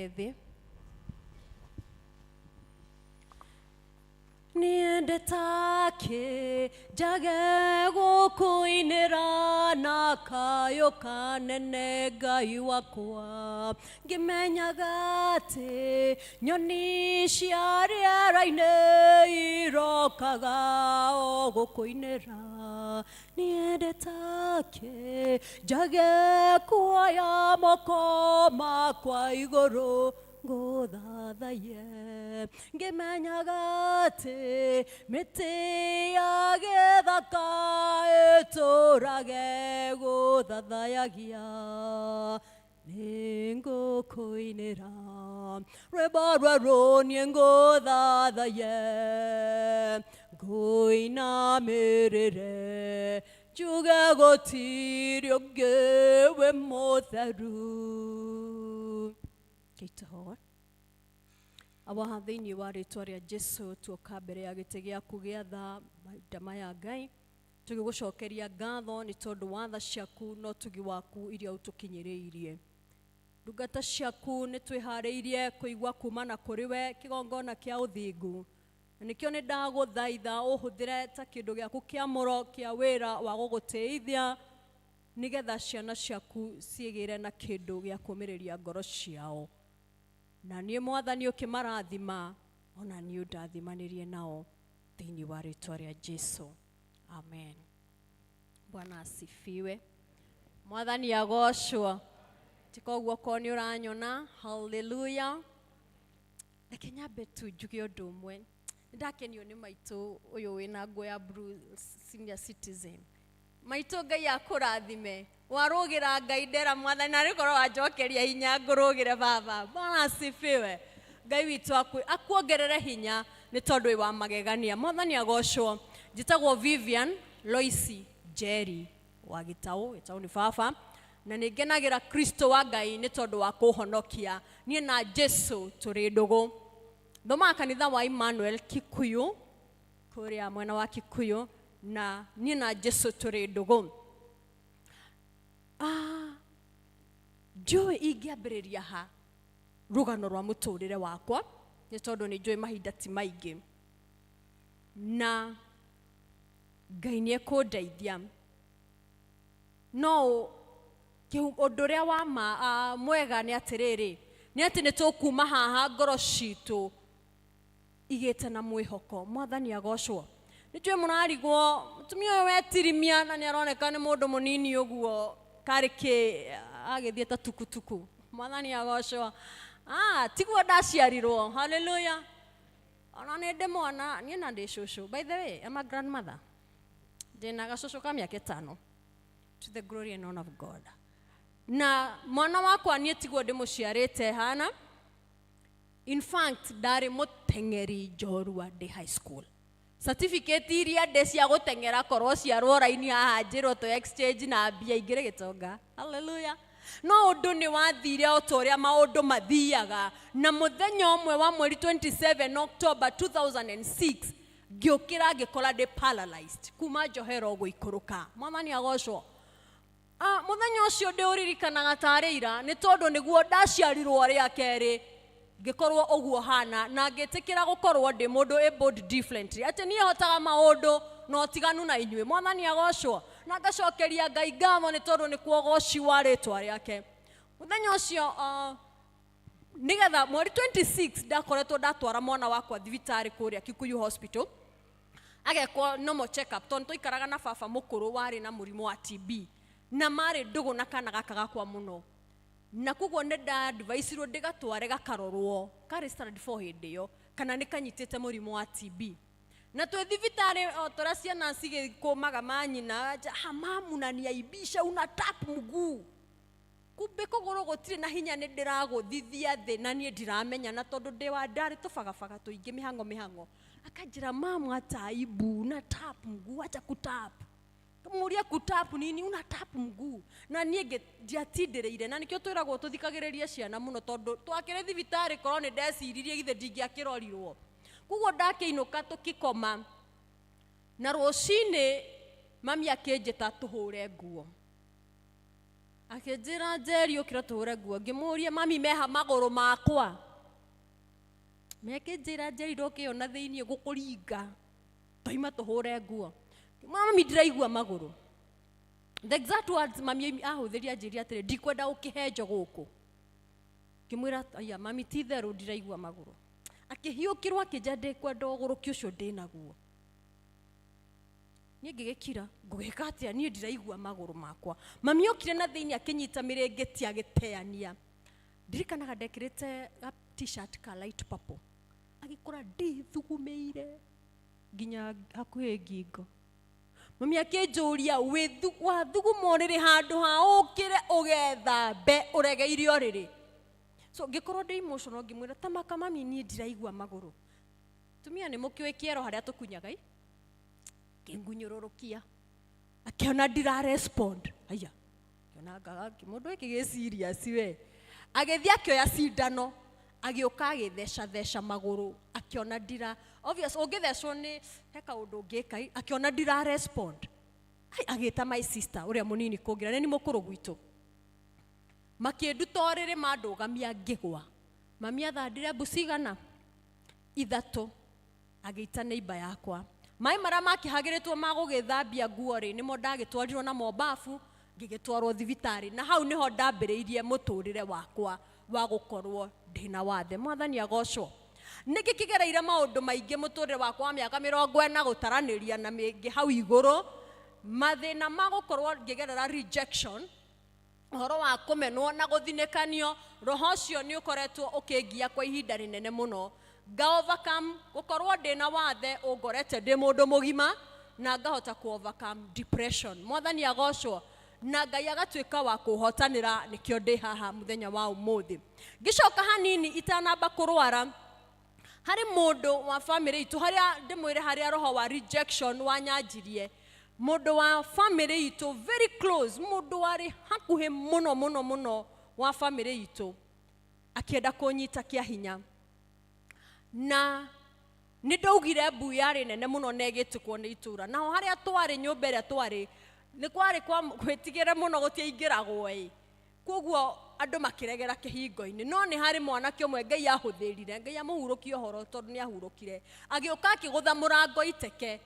Tũikare thĩ. Niende take njage gũkũinĩra na kayũ kanene Ngai wakwa, ngĩmenyaga atĩ nyoni cia rĩera-inĩ irokaga o gũkũinĩra. Niende take njage kuoya moko makwa igũrũ ngũthathaye, ngĩmenyaga atĩ mĩtĩ ya gĩthaka ĩtũrage gũthathayagia. Nĩngũkũinĩra rwĩmbo rwerũ, niĩ ngũthathaye, ngũinamĩrĩre njuge gũtirĩ ũngĩ wĩ mũtheru. Kĩitũhoe. Awa, thĩinĩ wa rĩtwa rĩa Jesu, tuoka mbere ya gĩtĩ gĩaku gĩa tha mahinda maya, Ngai, tũgĩgũcokeria ngatho nĩ tondũ wa tha ciaku na ũtugi waku iria ũtũkinyĩrĩirie. Ndungata ciaku nĩ twĩharĩirie kũigua kumana kũrĩ we kĩgongona kĩa ũthingu, na nĩkĩo nĩ ndagũthaitha ũhũthĩre ta kĩndũ gĩaku kĩamũro kĩa wĩra wa gũgũtĩithia, nĩgetha ciana ciaku ciĩgĩre na kĩndũ gĩa kũmĩrĩria ngoro ciao, na niĩ Mwathani ũkĩmarathima, ona niĩ ũndathimanĩrie nao thĩinĩ wa rĩtwa rĩa Jesu, amen. Bwana asifiwe. Mwathani agocwo. Tikoguo korwo nĩ ũranyona, haleluya. Reke nyambe tu njuge ũndũ ũmwe. Nĩ ndakenio nĩ maitũ ũyũ wĩna nguo ya blue, senior citizen. Maitũ, Ngai akũrathime. Warũgĩra Ngai ndera Mwathani narĩ korwo wanjokeria hinya ngũrũgĩre baba. Bwana asifiwe. Ngai witũ akuongerere hinya nĩ tondũ wĩ wa magegania. Mwathani agocwo. Njĩtagwo Vivian Loisi Njeri wa Gĩtaũ. Gĩtaũ nĩ baba, na nĩ ngenagĩra Kristo wa Ngai nĩ tondũ wa kũhonokia. Niĩ na Jesu tũrĩ ndũgũ. Thomaga kanitha wa Emmanuel Kikuyu, kũrĩa mwena wa Kikuyu, na niĩ na Jesu tũrĩ ndũgũ. Ndiũĩ ingĩambĩrĩria ha rũgano rwa mũtũrĩre wakwa, nĩ tondũ nĩ njũĩ mahinda ti maingĩ, na Ngai nĩ ekũndeithia. No ũndũ ũrĩa wa ma mwega nĩ atĩrĩrĩ, nĩ atĩ nĩ tũkuma haha ngoro citũ igĩte na mwĩhoko. Mwathani agocwo. Nĩ njũĩ mũrarigwo mũtumia ũyũ wetirimia na nĩ aroneka nĩ mũndũ mũnini ũguo, karĩ kĩ agĩthiĩ ta tukutuku. Mwathani agocwo. Tiguo ndaciarirwo. Haleluya. Ona nĩ ndĩ mwana, niĩ na ndĩ cũcũ. By the way, I'm a grandmother. Ndĩna gacũcũ ka mĩaka 5, to the glory and honor of God. Na mwana wakwa niĩ tiguo ndĩmũciarĩte hana. In fact, ndarĩ mũteng'eri njorua ndĩ high school. Certificate iria ndĩ cia gũteng'era, korwo ciarwo raini haha njĩrwo tũ exchange na mbia ingĩrĩ gĩtonga. Haleluya. No ũndũ nĩ wathire o ta ũrĩa maũndũ mathiaga, na mũthenya ũmwe wa mweri 27 October 2006 ngĩũkĩra ngĩkora ndĩ paralyzed kuma njohero gũikũrũka. Mwathani agocwo. Mũthenya ũcio ndĩũririkanaga tarĩ ira, nĩ tondũ nĩguo ndaciarirwo rĩa kerĩ, ngĩkorwo ũguo hana, na ngĩtĩkĩra gũkorwo ndĩ mũndũ abled differently, atĩ niĩ hotaga maũndũ na ũtiganu na inyuĩ. Mwathani agocwo. Na ngacokeria Ngai ngatho nĩ tondũ nĩ kuogoci wa rĩtwa rĩake. Mũthenya ũcio, nĩgetha mweri 26 ndakoretwo ndatwara mwana wakwa thibitarĩ kũrĩa Kikuyu Hospital agekwo normal check up, tondũ twaikaraga na baba mũkũrũ warĩ na mũrimũ wa TB, na marĩ ndũgũ na kana gaka gakwa mũno, na koguo nĩ ndadvaicirwo ndĩgatware gakarorwo, karĩ standard 4 hĩndĩ ĩyo, kana nĩ kanyitĩte mũrimũ wa TB. Na twĩ thibitarĩ, o tora ciana cigĩkũmaga manyina, "Mamu, unaniaibisha, una tap mguu." Kumbe kũgũrũ gũtirĩ na hinya, nĩ ndĩragũthithia thĩ na niĩ ndiramenya, na tondũ ndĩ wa ndarĩ tũbagabaga tũingĩ, mĩhang'o mĩhang'o. Akanjĩra, "Mamu, hata aibu, una tap mguu, acha kutap." Kamuria, "Kutap nini? Una tap mguu." Na niĩ ndiatindĩrĩire, na nĩkĩo twĩragwo tũthikagĩrĩrie ciana mũno, tondũ twakĩrĩ thibitarĩ korwo nĩ ndeciririe, githĩ ndingĩakĩrorirwo? Koguo ndakĩinũka, tũkĩkoma, na rũcinĩ mami akĩnjĩta tũhũre nguo. Akĩnjĩra Njeri ũkĩra tũhũre nguo. Ngĩmũria mami meha magũrũ makwa. Mekĩnjĩra Njeri ndũkĩona thĩiniĩ gũkũringa. Twaima tũhũre nguo. Ngĩmwĩra mami ndiraigua magũrũ. The exact words mami ahũthĩria anjĩrire atĩrĩ ndikwenda ũkĩhenjo gũkũ. Ngĩmwĩra aya mami ti itherũ ndiraigua magũrũ. Akĩhiũkĩrwo akĩnjĩra ndikwenda ũgũrũki ũcio ndĩnaguo. Niĩ ngĩgĩkira ngũgĩka atĩa niĩ ndiraigua magũrũ makwa. Mami okire na thĩinĩ akĩnyita mĩrĩngĩti agĩteania. Ndirikanaga ndekĩrĩte ga t-shirt ka light purple. Agĩkora ndĩthugumĩire nginya hakuhĩ ngingo. Mami akĩnjũria wathuguma ũrĩrĩ handũ ha ũkĩre ũgethambe ũregeire ũrĩrĩ. So ngĩkorwo ndĩ emotional ngĩmwĩra tamaka mami niĩ ndiraigua magũrũ. Tumia nĩ mũkĩũĩ kĩero harĩa tũkunyaga i kĩngunyũrũrũkia. Akĩona ndira respond. Aya. Akĩona ngaga mũndũ gĩkĩ gĩ serious we. Agĩthiĩ akĩoya cindano agĩũka agĩtheca theca magũrũ akĩona ndira obvious ũngĩthecwo nĩ he kaũndũ ũngĩka akĩona ndira respond. Ai, agĩta my sister ũrĩa mũnini kũngira nĩ mũkũrũ gwitũ. Makĩnduta ũrĩrĩ mandũgamia ngĩgwa. Mami athandire mbu cigana? Ithatũ. Agĩita neighbor yakwa. Maĩ marĩa makĩhagĩrĩtwo ma gũgĩthambia nguo rĩ nĩmo ndagĩtwarirwo namo bafu ngĩgĩtwarwo thibitarĩ na hau nĩho ndambĩrĩirie mũtũrĩre wakwa wa gũkorwo ndĩna wathe. Mwathani agocwo. Nĩngĩkĩgereire maũndũ maingĩ mũtũrĩre wakwa wa mĩaka 40 gũtaranĩria na mĩngĩ hau igũrũ. Mathĩna ma gũkorwo ngĩgerera rejection, ũhoro wa kũmenwo na gũthinĩkanio, roho ũcio nĩ ũkoretwo ũkĩngia kwa ihinda rĩnene mũno. Nga overcome gũkorwo ndĩna wathe ũngorete ndĩ mũndũ mũgima na ngahota ku overcome depression. Mwathani agocwo na Ngai agatuĩka wa kũhotanĩra nĩkĩo ndĩ haha mũthenya wa ũmũthĩ. Ngĩcoka hanini itanamba kũrwara, harĩ mũndũ wa family itũ harĩa ndĩmwĩre harĩa roho wa rejection wanyanjirie. Mũndũ wa family itũ very close, mũndũ warĩ hakuhĩ mũno mũno mũno wa family itũ akĩenda kũnyita kĩa hinya. Na nĩ ndaugire mbu yarĩ nene mũno na ĩgĩtĩkwo nĩ itũra. Naho harĩa twarĩ nyũmba ĩrĩa twarĩ nĩ kwarĩ kwa gwĩtigĩra mũno gũtiaingĩragwo ĩ. Koguo andũ makĩregera kĩhingo-inĩ. No nĩ harĩ mwanake ũmwe Ngai ahũthĩrire, Ngai amũhurũkie ũhoro tondũ nĩ ahurũkire. Agĩũka akĩgũtha mũrango iteke,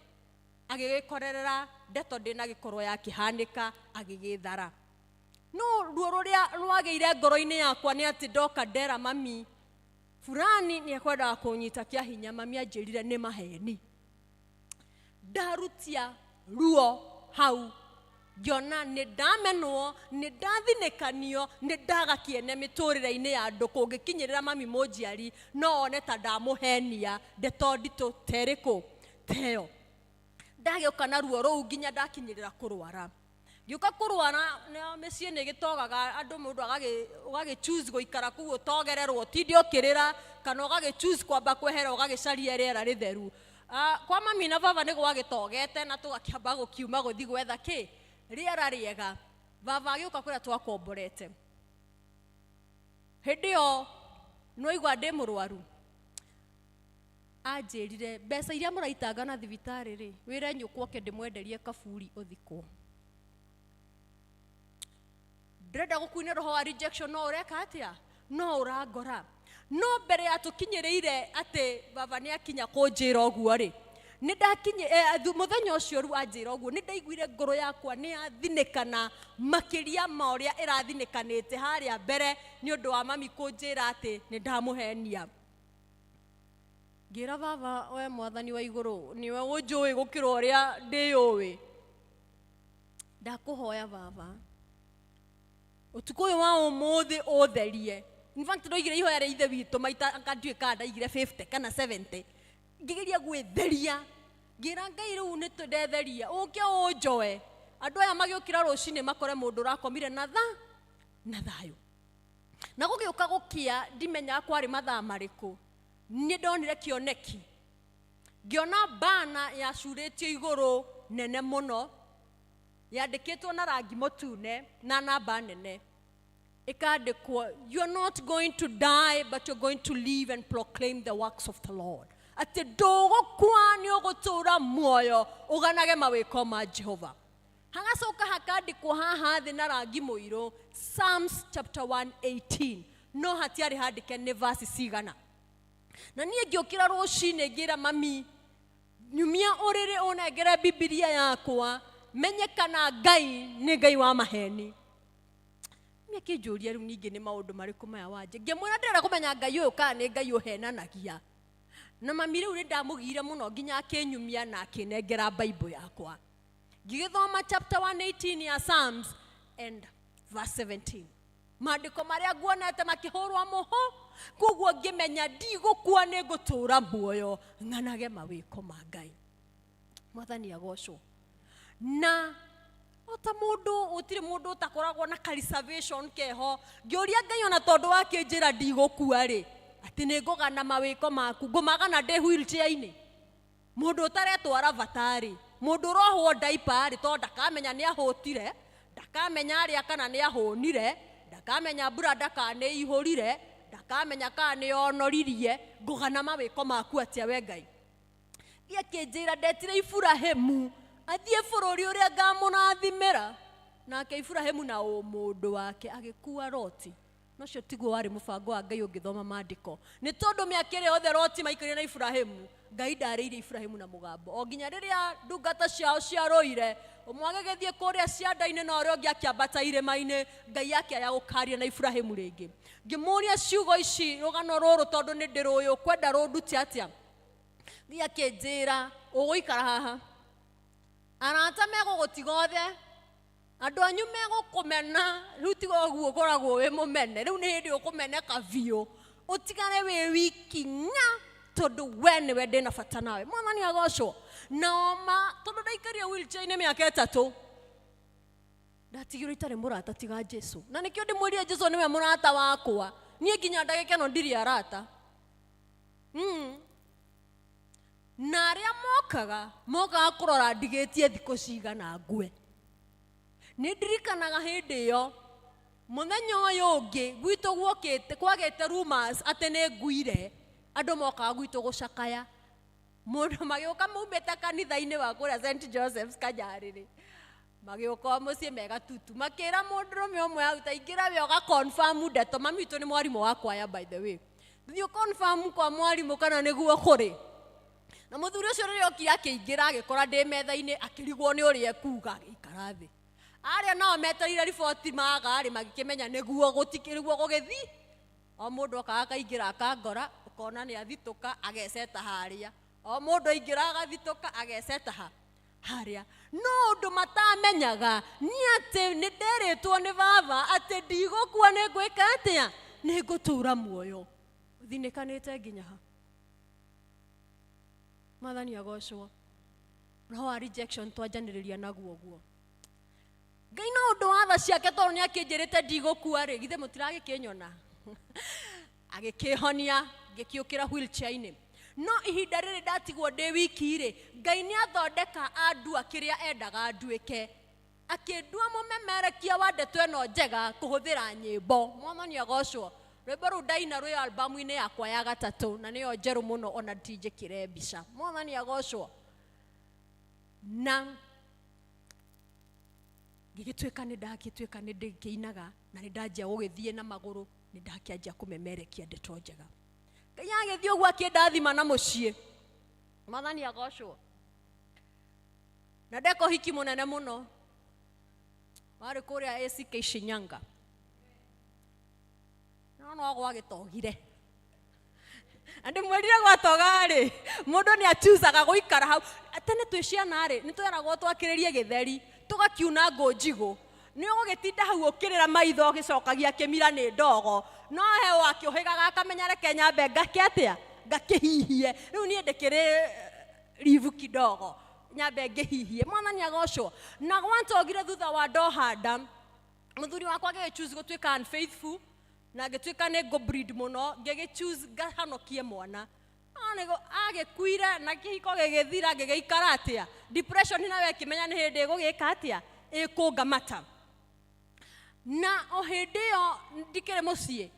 agĩgĩkorerera ndeto ndĩnagĩkorwo yakĩhanĩka, agĩgĩthara. No ruo rũrĩa rwagĩire ngoro-inĩ yakwa nĩ atĩ ndoka ndera mami fulani nĩ ekwendaga kũnyita kĩa hinya, mami anjĩrire nĩ maheni. Ndarutia ruo hau ngĩona nĩ ndamenwo, nĩ ndathinĩkanio, nĩ ndaga kĩene mĩtũrĩre-inĩ ya andũ. Kũngĩkinyĩrĩra mami mũnjiari no one ta ndamũhenia ndeto nditũ terĩkũ teyo. Ndagĩũka na ruo rũu nginya ndakinyĩrĩra kũrwara. Ngĩũka kũrwara na mĩciĩ nĩ ĩgĩtogaga andũ, mũndũ ũgagĩ choose gũikara kũu ũtogererwo ũtinde ũkĩrĩra, kana ũgagĩ choose kwamba kwehera ũgagĩcaria rĩera rĩtheru. Kwa mami na baba nĩ gwagĩtogete na tũgakĩamba gũkiuma gũthiĩ gwetha kĩ rĩera rĩega. Baba agĩũka kũrĩa twakomborete. Hĩndĩ ĩyo nĩwaigua ndĩ mũrwaru. Anjĩrire mbeca iria mũraitanga na thibitarĩ rĩ, wĩre nyũkwa oke ndĩmwenderie kaburi ũthikwo. Ndĩrenda gũkuinia roho wa rejection, no ũreka atĩa? No ũrangora. No mbere ya tũkinyĩrĩire atĩ baba nĩ akinya kũnjĩra ũguo rĩ, nĩ ndakinye, mũthenya ũcio rĩu anjĩra ũguo, nĩ ndaiguire ngoro yakwa nĩ yathinĩkana makĩria ma ũrĩa ĩrathinĩkanĩte harĩa mbere nĩ ũndũ wa mami kũnjĩra atĩ nĩ ndamũhenia. Ngĩra baba, we mwathani wa igũrũ, nĩwe ũnjũĩ gũkĩra ũrĩa ndĩyũĩ. Ndakũhoya baba, ũtukũ ũyũ wa ũmũthĩ ũtherie. In fact, ndoigire ihoya rĩa ithe witũ maita anga ndiũĩ kana ndaigire 50 kana 70. Ngĩgeria gwĩtheria, ngĩra Ngai rĩu nĩ ndetheria, ũke ũnjoe. Andũ aya magĩũkĩra rũcinĩ makore mũndũ ũrakomire na na thayũ. Na gũgĩũka gũkĩa ndimenyaga kwarĩ mathaa marĩkũ. Nĩ ndonire kĩoneki. Ngĩona bana yacurĩtio igũrũ nene mũno, yandĩkĩtwo na rangi mũtune na namba nene. Ĩkandĩkwo, you are not going to die but you're going to live and proclaim the works of the Lord. Atĩ ndũgũkua nĩ ũgũtũũra muoyo ũganage mawĩko ma Jehova. Hagacoka hakandĩkwo haha thĩ na rangi mũirũ Psalms chapter 118, no hatiarĩ handĩke nĩ verse cigana. Na niĩ ngĩũkĩra rũcinĩ ngĩra mami, nyumia ũrĩrĩ ũnengere Bibilia yakwa menye kana Ngai nĩ Ngai wa maheni. Mami akĩnjũria rĩu ningĩ nĩ maũndũ marĩkũ maya wanje, ngĩmwĩra ndĩrenda kũmenya Ngai ũyũ kana nĩ Ngai ũhenanagia. Na mami rĩu nĩ ndamũgiire mũno nginya akĩnyumia na akĩnengera Bible yakwa. Ngĩgĩthoma chapter 118 ya Psalms and verse 17, maandĩko marĩa nguonete makĩhũrwo mũhũ, koguo ngĩmenya ndigũkua, nĩ ngũtũũra muoyo ng'anage mawĩko ma Ngai. Mwathani agocwo. Na o ta mũndũ, gũtirĩ mũndũ ũtakoragwo na ka reservation keho. Ngĩũria Ngai, ona tondũ wakĩnjĩra ndigũkua rĩ, atĩ nĩ ngũgana mawĩko maku, ngũmagana ndĩ wheelchair-inĩ? Mũndũ ũtaretwara bata-rĩ, mũndũ ũrohwo diaper-rĩ, tondũ ndakamenya nĩ ahũtire, ndakamenya arĩa kana nĩ ahũnire, ndakamenya mbura ndaka nĩ ihũrire, ndakamenya kana nĩ onoririe, ngũgana mawĩko maku atĩa we Ngai? Thiĩ akĩnjĩra ndetire Iburahĩmu athiĩ bũrũri ũrĩa ngamũrathimĩra. Nake Iburahĩmu na ũmũndũ wake agĩkua Loti. No ũcio tiguo warĩ mũbango wa Ngai ũngĩthoma maandĩko, nĩ tondũ mĩaka ĩrĩa yothe Loti maikarire na Iburahĩmu, Ngai ndarĩirie Iburahĩmu na mũgambo, o nginya rĩrĩa ndungata ciao ciarũire, ũmwe agĩgĩthiĩ kũrĩa cianda-inĩ na ũrĩa ũngĩ akĩambata irĩma-inĩ, Ngai akĩaya gũkaria na Iburahĩmu rĩngĩ. Ngĩmũria ciugo ici, rũgano rũrũ tondũ nĩ ndĩrũĩ, ũkwenda rũndute atĩa? Ngai akĩnjĩra, ũgũikara haha, arata megũgũtiga othe, andũ anyu megũkũmena, rĩu tiga ũguo ũkoragwo wĩ mũmene, rĩu nĩ hĩndĩ ũkũmeneka biũ, ũtigare wĩ wiki ng'a, tondũ we nĩwe ndĩna bata nawe. Mwathani agocwo. Na oma tondũ ndaikarire wheelchair-inĩ mĩaka 3, ndatigirwo itarĩ mũrata tiga Jesu. Na nĩkĩo ndĩmwĩrire Jesu nĩwe mũrata wakwa. Niĩ nginya ndagĩka ĩno ndirĩ arata. Na arĩa mokaga kũrora ndigĩtie thikũ cigana ngue. Nĩ ndirikanaga hĩndĩ ĩyo mũthenya ũyũ ũngĩ gwitũ guokĩte kwagĩte rumors atĩ nĩ nguire, andũ mokaga gwitũ gũcakaya. Mũndũ magĩũka maumĩte kanitha-inĩ wa kũrĩa St Joseph's Kanyarĩrĩ, magĩũka o mũciĩ megatutu, makĩra mũndũrũme ũmwe hau, ta ingĩra we ũga confirm ndeto. Mami witũ nĩ mwarimũ wa kwaya, by the way. Thiĩ confirm kwa mwarimũ kana nĩguo kũrĩ. Na mũthuri ũcio rĩrĩa okire akĩingĩra agĩkora ndĩ metha-inĩ, akĩrigwo nĩ ũrĩa ekuga, agĩikara thĩ. Arĩa nao metereire riboti maga rĩ, magĩkĩmenya nĩguo gũtikĩriguo gũgĩthiĩ. O mũndũ okaga akaingĩra akangora, ũkona nĩ athitũka ageceta harĩa. O mũndũ aingĩra agathitũka ageceta ha harĩa. No ũndũ matamenyaga nĩ atĩ nĩ nderĩtwo nĩ baba atĩ ndigũkua, nĩ ngwĩka atĩa? Nĩ ngũtũũra muoyo. Thinĩkanĩte nginya ha? Mwathani agocwo. Roho wa rejection twanjanĩrĩria naguo guo. Ngai no ũndũ wa tha ciake, tondũ nĩ akĩnjĩrĩte ndigũkua rĩ, githĩ mũtiragĩkĩnyona? Agĩkĩhonia, ngĩkĩũkĩra wheelchair-inĩ. No ihinda rĩrĩ ndatigwo ndĩ wiki rĩ, Ngai nĩ athondeka andua kĩrĩa endaga nduĩke. Akĩndua mũmemerekia wa ndeto ĩno njega kũhũthĩra nyĩmbo. Mwathani agocwo. Rwĩmbo rũu ndaina rwĩ albamu-inĩ yakwa ya gatatũ, na nĩyo njerũ mũno, ona ndinjĩkĩre mbica. Mwathani agocwo. Na ngĩgĩtuĩka nĩ ndagĩtuĩka nĩ ndĩkĩinaga, na nĩ ndanjia gũgĩthiĩ na magũrũ, nĩ ndakĩanjia kũmemerekia ndeto njega. Ngai agĩthiĩ ũguo akĩndathima na mũciĩ. Mwathani agocwo. Na ndeka ũhiki mũnene mũno warĩ kũrĩa ACK Shinyanga, no no gwagĩtogire. Na ndĩmwĩrire gwatoga rĩ, mũndũ nĩ achuzaga gũikara hau. Tene twĩ ciana rĩ, nĩ tweragwo twakĩrĩrie gĩtheri, tũgakiuna ngũ njigũ. Nĩ ũgũgĩtinda hau ũkĩrĩra maitho ũgĩcokagia kĩmira nĩ ndogo, no he wakĩũhĩgaga akamenya reke nyambe ngake atĩa, ngakĩhihie. Rĩu niĩ ndĩkĩrĩ rivu kidogo, nyambe ngĩhihie. Mwathani agocwo. Na gwatogire thutha wa ndohanda, mũthuri wakwa agĩgĩ choose gũtuĩka unfaithful, na ngĩtuĩka nĩ ngũ breed mũno, ngĩgĩ choose ngahonokie mwana. No nĩguo agĩkuire na kĩhiko gĩgĩthira, ngĩgĩikara atĩa? Depression nayo ĩkĩmenya nĩ hĩndĩ ĩgũgĩka atĩa, ĩkũngamata. Na o hĩndĩ ĩyo ndikĩrĩ mũciĩ,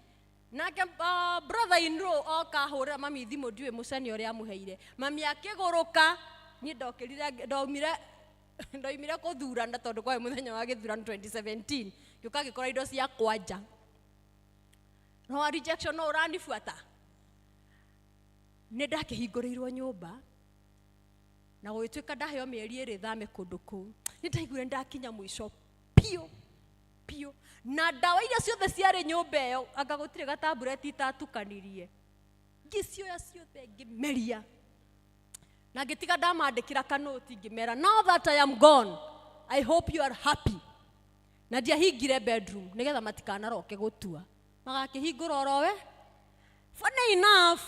nake brother in law oka ahũrĩra mami thimũ, ndiũĩ mũcene ũrĩa amũheire. Mami akĩgũrũka, niĩ ndokĩrire, ndaumire. Ndoimire kũthurana tondũ kwarĩ mũthenya wa gĩthurano 2017, ngĩũka ngĩkora indo ciakwa nja. Roho wa rejection no ũranibuata. Nĩ ndakĩhingũrĩirwo nyũmba na gũgĩtuĩka ndaheo mĩeri 2 thame kũndũ kũu. Nĩ ndaiguire ndakinya mũico biũ biũ, na ndawa iria ciothe ciarĩ nyũmba ĩyo anga gũtirĩ gatambureti itatukanirie, ngĩcioya ciothe ngĩmeria na ngĩtiga ndamandĩkĩra kanoti, ngĩmera, "Now that I am gone, I hope you are happy." Na ndiahingire bedroom nĩgetha matikanaroke gũtua, magakĩhingũra orowe. Funny enough,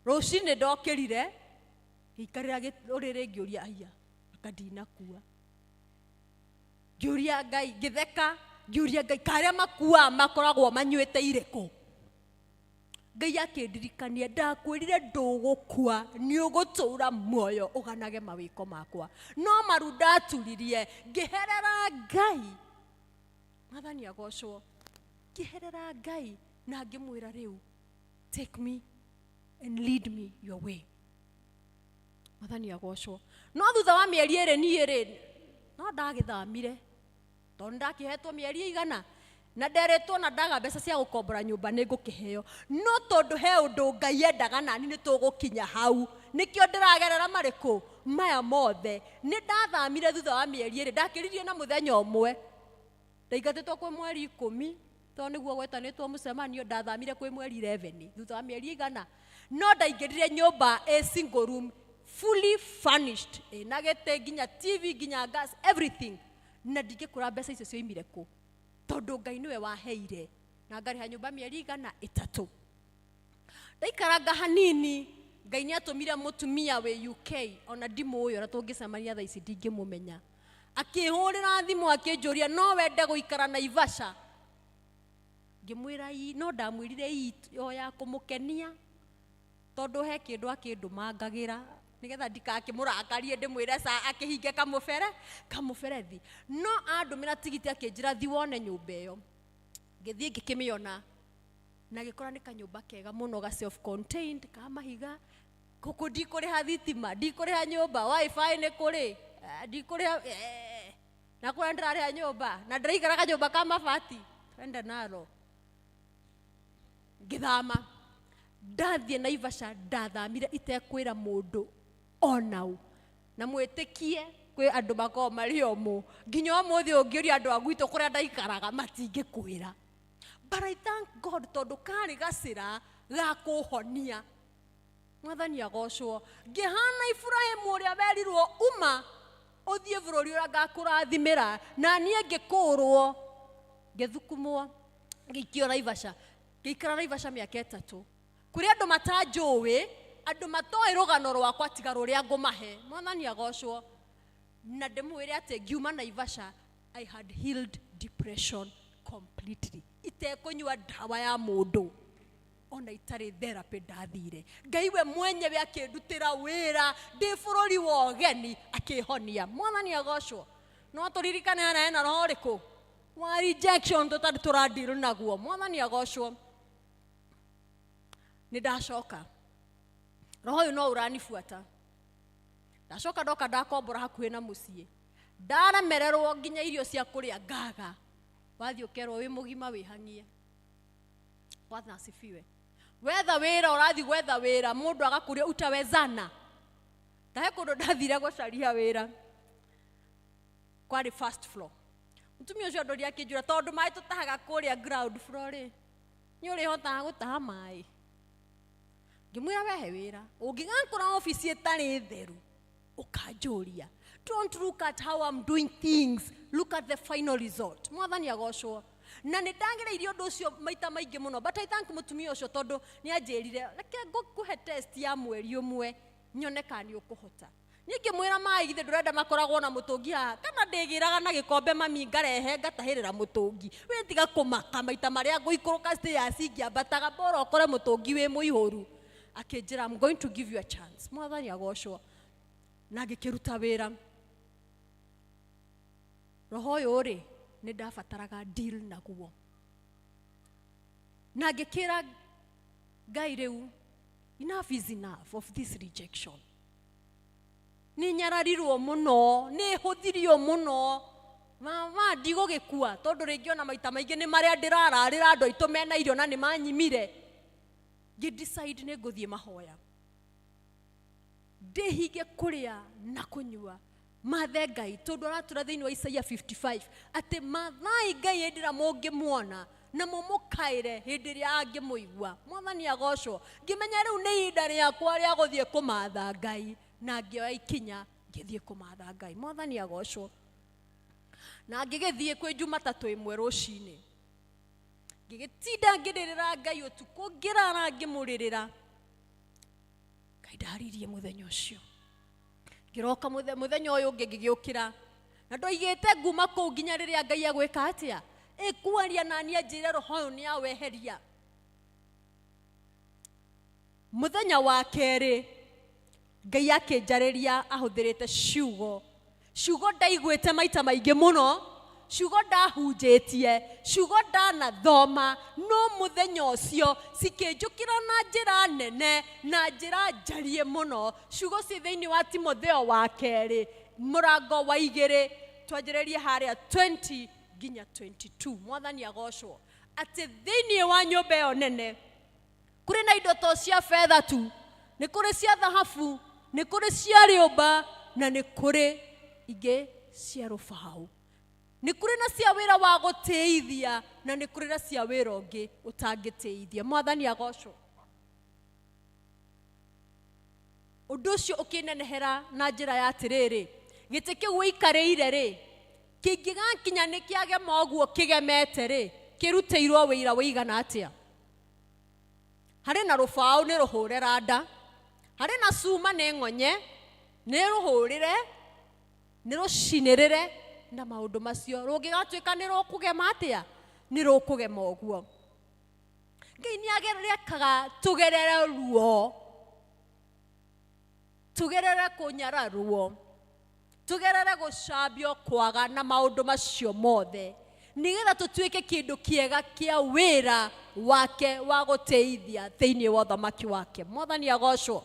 rũcinĩ ndokĩrire ngĩikarĩra ũrĩrĩ, ngĩũria, "Aya, anga ndinakua?" Ngĩũria Ngai, ngĩtheka, ngĩũria Ngai, karĩa makuaga makoragwo manyuĩte irĩkũ? Ngai akĩndirikania, "Ndakwĩrire ndũgũkua, nĩ ũgũtũra muoyo ũganage mawĩko makwa." No maru ndaturirie ngĩherera Ngai. Mwathani agocwo. Ngĩherera Ngai na ngĩmwĩra, "Rĩu take me and lead me your way." Mwathani agocwo. No thutha wa mĩeri 2 niĩ rĩ, no ndagĩthamire tondũ ndakĩhetwo mĩeri 100 na nderetwo na ndaga mbeca cia gũkombora nyũmba nĩ ngũkĩheo. No tondũ he ũndũ Ngai endaga nani nĩ tũgũkinya hau, nĩkĩo ndĩragerera marĩkũ maya mothe. Nĩ ndathamire thutha wa mĩeri 2, ndakĩririe na mũthenya ũmwe. Ndaingatĩtwo kwĩ mweri 10 tondũ nĩguo gwetanĩtwo mũcemanio. Ndathamire kwĩ mweri 11, thutha wa mĩeri 100. No ndaingĩrire nyũmba a single room, fully furnished, ĩna gĩtĩ, nginya TV, nginya gas, everything. Na ndingĩkũra mbeca icio cioimire kũ, tondũ Ngai nĩwe waheire na ngarĩha nyũmba mĩeri 103. Ndaikaranga hanini, Ngai nĩ atũmire mũtumia wĩ UK, ona ndimũĩ, ona tũngĩcemania thaa ici ndingĩmũmenya, akĩhũrĩra thimũ akĩnjũria no wende gũikara Naivasha. Ngĩmwĩra ii, no ndamwĩrire ii o ya kũmũkenia, tondũ he kĩndũ akĩndũmangagĩra nĩgetha ndikakĩmũrakarie ndĩmwĩre ca akĩhinge kamũbere kamũberethi. No andũmĩra tigiti, akĩnjĩra, "Thi wone nyũmba ĩyo." Ngĩthiĩ ngĩkĩmĩona na gĩkora nĩ kanyũmba kega mũno, ga self contained, ka mahiga. Gũkũ ndikũrĩha thitima, ndikũrĩha nyũmba, WiFi nĩ kũrĩ, ndikũrĩha, na kũrĩa ndĩrarĩha nyũmba na ndĩraikara kanyũmba ka mabati, twende nalo. Ngĩthama, ndathiĩ Naivasha. Ndathamire itekwĩra mũndũ onaũ, na mwĩtĩkie kwĩ andũ makoragwo marĩ omũ nginya ũmũthĩ. Ũngĩũria andũ a gwitũ kũrĩa ndaikaraga, matingĩkwĩra. But I thank God, tondũ karĩ gacĩra ga kũhonia. Mwathani agocwo. Ngĩhana Iburahĩmu ũrĩa werirwo, "Uma ũthiĩ bũrũri ũrĩa ngakũrathimĩra," na niĩ ngĩkũrwo, ngĩthukumwo, ngĩikio Naivasha. Ngĩikara Naivasha mĩaka 3 kũrĩ andũ matanjũĩ, andũ matoĩ rũgano rwakwa tiga rũrĩa ngũmahe. Mwathani agocwo. Na ndĩmwĩre atĩ ngiuma Naivasha, I had healed depression completely, itekũnyua ndawa ya mũndũ, ona itarĩ therapy ndathire. Ngai we mwenyewe akĩndutĩra wĩra ndĩ bũrũri wa ũgeni, akĩhonia. Mwathani agocwo. No tũririkane hana hena roho ũrĩkũ wa rejection tũtarĩ tũradeal naguo. Mwathani agocwo. Nĩ ndacoka, roho ũyũ no ũranibuata. Ndacoka ndoka ndakombora hakuhĩ na mũciĩ, ndaremererwo nginya irio cia kũrĩa ngaga. Wathiĩ ũkerwo wĩ mũgima, wĩ hang'ie. Bwana asifiwe. Wetha wĩra, ũrathiĩ gwetha wĩra, mũndũ agakũria, "Utawezana?" Ta he kũndũ ndathire gũcaria wĩra, kwarĩ first floor. Mũtumia ũcio andoria, akĩnjũra, "Tondũ maĩ tũtahaga kũrĩa ground floor rĩ, nĩ ũrĩhotaga gũtaha maĩ?" Ngĩmwĩra, "Wehe wĩra ũngĩgakora obici ĩtarĩ theru, ũkanjũria." Don't look at how I'm doing things, look at the final result. Mwathani agocwo. Na nĩ ndagereirie ũndũ ũcio maita maingĩ mũno, but I thank mũtumia ũcio, tondũ nĩ anjĩrire, "Reke ngũhe test ya mweri 1 nyone kana nĩ ũkũhota." Niĩ ngĩmwĩra, "Maĩ githĩ ndũrenda makoragwo na mũtũngi haha? Kana ndĩgĩraga na gĩkombe mami, ngarehe ngatahĩrĩra mũtũngi. Wĩ tiga kũmaka maita marĩa ngũikũrũka stairs ingĩambataga, bora ũkore mũtũngi wĩ mũihũru." Akĩnjĩra, "I'm going to give you a chance." Mwathani agocwo. Na ngĩkĩruta wĩra. Roho ũyũ rĩ, nĩ ndabataraga deal naguo, na ngĩkĩra Ngai, "Rĩu enough is enough of this rejection." Nĩ nyararirwo mũno, nĩ hũthirio mũno. Mama ndigũgĩkua tondũ rĩngĩ ona maita maingĩ nĩ marĩa ndĩrararĩra andũ aitũ mena irio na nĩ manyimire. Ngĩ decide nĩ ngũthiĩ mahoya. Ndĩhinge kũrĩa na kũnyua. Mathe Ngai tondũ aratũra thĩinĩ wa Isaia 55 atĩ mathai Ngai hĩndĩ ĩrĩa mũngĩmuona na mũmũkaĩre hĩndĩ ĩrĩa angĩmũigua. Mwathani agocwo. Ngĩmenya rĩu nĩ ihinda rĩakwa rĩa gũthiĩ kũmatha Ngai na ngĩoya ikinya ngĩthiĩ kũmatha Ngai. Mwathani agocwo. Na ngĩgĩthiĩ kwĩ Jumatatũ ĩmwe rũcinĩ. Ngĩgĩtinda ngĩrĩrĩra Ngai ũtukũ ngĩrara ngĩmũrĩrĩra. Ngai ndaririe mũthenya ũcio. Ngĩroka mũthenya ũyũ ũngĩ ngĩgĩũkĩra. Na ndoigĩte nguma kũu nginya rĩrĩa Ngai egwĩka atĩa? Ĩkwaria na niĩ anjĩre roho ũyũ nĩ aweheria. Mũthenya wa kerĩ Ngai akĩnjarĩria ahũthĩrĩte ciugo. Ciugo ndaiguĩte maita maingĩ mũno, ciugo ndahunjĩtie, ciugo ndanathoma, no mũthenya ũcio cikĩnjũkĩra na njĩra nene na njĩra njarie mũno. Ciugo ci thĩinĩ wa Timotheo wa kerĩ mũrango wa 2 twanjĩrĩrie harĩa 20 nginya 22. Mwathani agocwo. Atĩ thĩinĩ wa nyũmba ĩyo nene kũrĩ na indo to cia betha tu, nĩ kũrĩ cia thahabu, nĩ kũrĩ cia rĩũmba na nĩ kũrĩ ingĩ cia rũbaũ. Nĩ kũrĩ na cia wĩra wa gũtĩithia na nĩ kũrĩ na cia wĩra ũngĩ ũtangĩtĩithia. Mwathani agocwo. Ũndũ ũcio ũkĩnenehera na njĩra ya atĩrĩrĩ, gĩtĩ kĩu ũikarĩire rĩ, kĩngĩgakinya nĩ kĩagema ũguo kĩgemete rĩ, kĩrutĩirwo wĩra ũigana atĩa? Harĩ na rũbaũ nĩ rũhũre randa, harĩ na cuma nĩ ng'onye, nĩ rũhũrĩre, nĩ rũcinĩrĩre na maũndũ macio. Rũngĩgatuĩka nĩ rũkũgema atĩa? Nĩ rũkũgema ũguo. Ngai nĩ agerekaga tũgerere ruo, tũgerere kũnyararwo, tũgerere gũcambio kwaga na maũndũ macio mothe, nĩgetha tũtuĩke kĩndũ kĩega kĩa wĩra wake wa gũtĩithia thĩinĩ wa ũthamaki wake. Mwathani agocwo.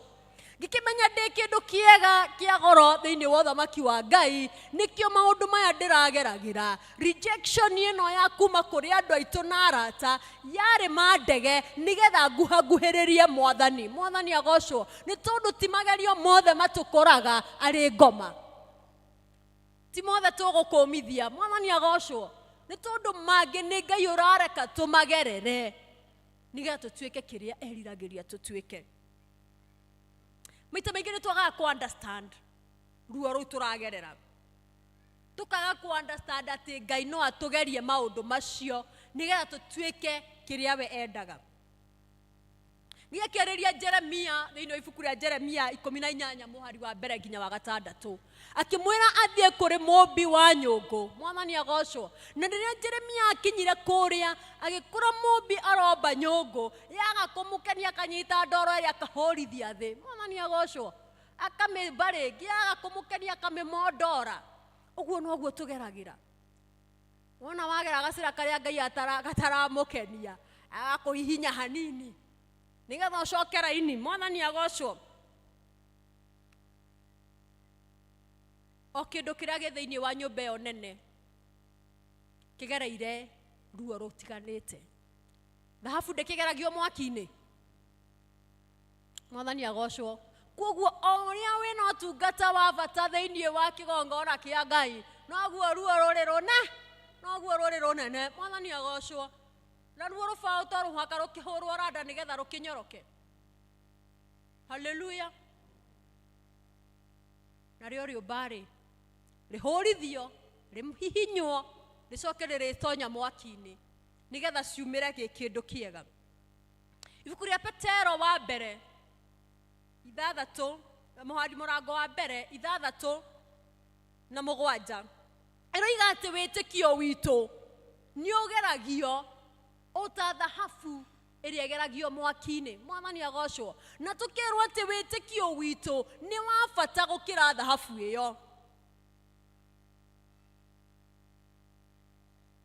Ngĩkĩmenya ndĩ kĩndũ kĩega kĩa goro thĩinĩ wa ũthamaki wa Ngai, nĩkĩo maũndũ maya ndĩrageragĩra. Rejection ĩno ya kuma kũrĩ andũ aitũ na arata yarĩ ma ndege nĩgetha nguhanguhĩrĩrie Mwathani. Mwathani agocwo. Nĩ tondũ ti magerio mothe matũkoraga arĩ ngoma. Ti mothe tũgũkũmithia. Mwathani agocwo. Nĩ tondũ mangĩ nĩ Ngai ũrareka tũmagerere nĩgetha tũtuĩke kĩrĩa eriragĩria tũtuĩke. Maita maingĩ nĩ twagaga kũ understand ruo rũu tũragerera. Tũkaga kũ understand atĩ Ngai no atũgerie maũndũ macio nĩgetha tũtuĩke kĩrĩa we endaga. Gĩakĩarĩria Jeremia thĩinĩ wa ibuku rĩa Jeremia 18 mũhari wa mbere nginya wa 6. Akĩmwĩra athiĩ kũrĩ mũmbi wa nyũngũ. Mwathani agocwo. Na rĩrĩa Jeremia akinyire kũrĩa, agĩkora mũmbi aromba nyũngũ, yaga kũmũkenia akanyita ndoro ĩrĩa akahũrithia thĩ. Mwathani agocwo. Akamĩmba rĩngĩ, yaga kũmũkenia akamĩmondora. Ũguo noguo tũgeragĩra. Wona wagera gacĩra karĩa Ngai gataramũkenia, agakũhihinya hanini nĩgetha ũcoke raini. Mwathani agocwo. O kĩndũ kĩrĩa gĩ thĩinĩ wa nyũmba ĩyo nene kĩgereire ruo rũtiganĩte. Thahabu ndĩkĩgeragio mwaki-inĩ. Mwathani agocwo. Koguo o ũrĩa wĩna ũtungata wa bata thĩinĩ wa kĩgongona kĩa Ngai, noguo ruo rũrĩ rũne, noguo rũrĩ rũnene. Mwathani agocwo. Na ruo rũbaũ to rũhaka rũkĩhũrwo randa nĩgetha rũkĩnyoroke. Haleluya. Narĩo rĩũmba rĩ, rĩhũrithio, rĩhihinywo, rĩcoke rĩrĩtonya mwaki-inĩ nĩgetha ciumĩre gĩ kĩndũ kĩega. Ibuku rĩa Petero wa mbere 6, mũhari mũrango wa mbere 6 na 7, ĩroiga atĩ wĩtĩkio witũ nĩ ũgeragio ota thahabu ĩrĩa ĩgeragio mwaki-inĩ. Mwathani agocwo. Na tũkerwo atĩ wĩtĩkio witũ nĩ wa bata gũkĩra thahabu ĩyo.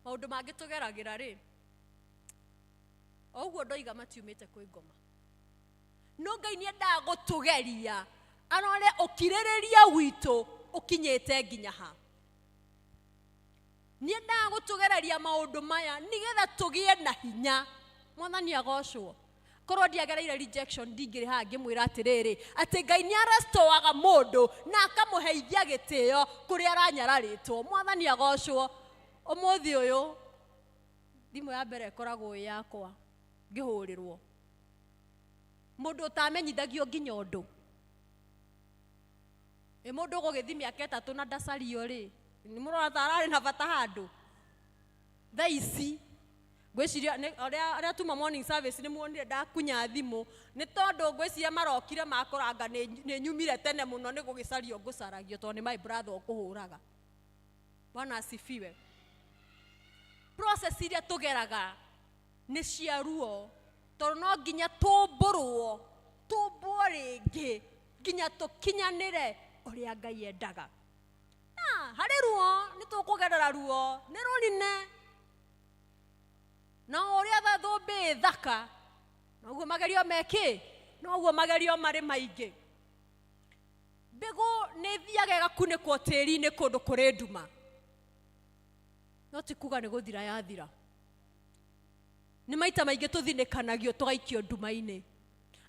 Maũndũ mangĩ tũgeragĩra rĩ, o ũguo ndoiga matiumĩte kwĩ ngoma. No Ngai nĩ endaga gũtũgeria Arore ũkirĩrĩria witũ ũkinyĩte nginya ha. Nĩendaga gũtũgereria maũndũ maya nĩgetha tũgĩe na hinya. Mwathani agocwo. Korwo ndiagereire rejection ndingĩrĩ haha ngĩmwĩra atĩrĩrĩ atĩ Ngai nĩ arestoaga mũndũ na akamũheithia gĩtĩo kũrĩa aranyararĩtwo. Mwathani agocwo. Ũmũthĩ ũyũ thimũ ya mbere ĩkoragwo ĩ yakwa ngĩhũrĩrwo. Mũndũ ũtamenyithagio nginya ũndũ. Ĩ mũndũ ũgũgĩthiĩ mĩaka 3 na ndacario rĩ, nĩ mũrona ta ararĩ na bata handũ. Thaa ici ngwĩciria arĩa tuma morning service nĩ muonire ndakunya thimũ nĩ tondũ ngwĩciria marokire makoranga nĩ nyumire tene mũno nĩ gũgĩcario ngũcaragio tondũ nĩ my brother ũkũhũraga. Bwana asifiwe. Process iria tũgeraga nĩ cia ruo tondũ no nginya tũmbũrwo tũmbwo rĩngĩ nginya tũkinyanĩre ũrĩa Ngai endaga. Harĩ ruo nĩ tũkũgerera ruo nĩ rũnene na ũrĩa thũmbĩ thaka noguo magerio mekĩ noguo magerio marĩ maingĩ. Mbegũ nĩ ĩthiaga ĩgakunĩkwo tĩri-inĩ kũndũ kũrĩ nduma no ti kuga nĩ gũthira yathira. Nĩ maita maingĩ tũthinĩkanagio tũgaikio nduma-inĩ.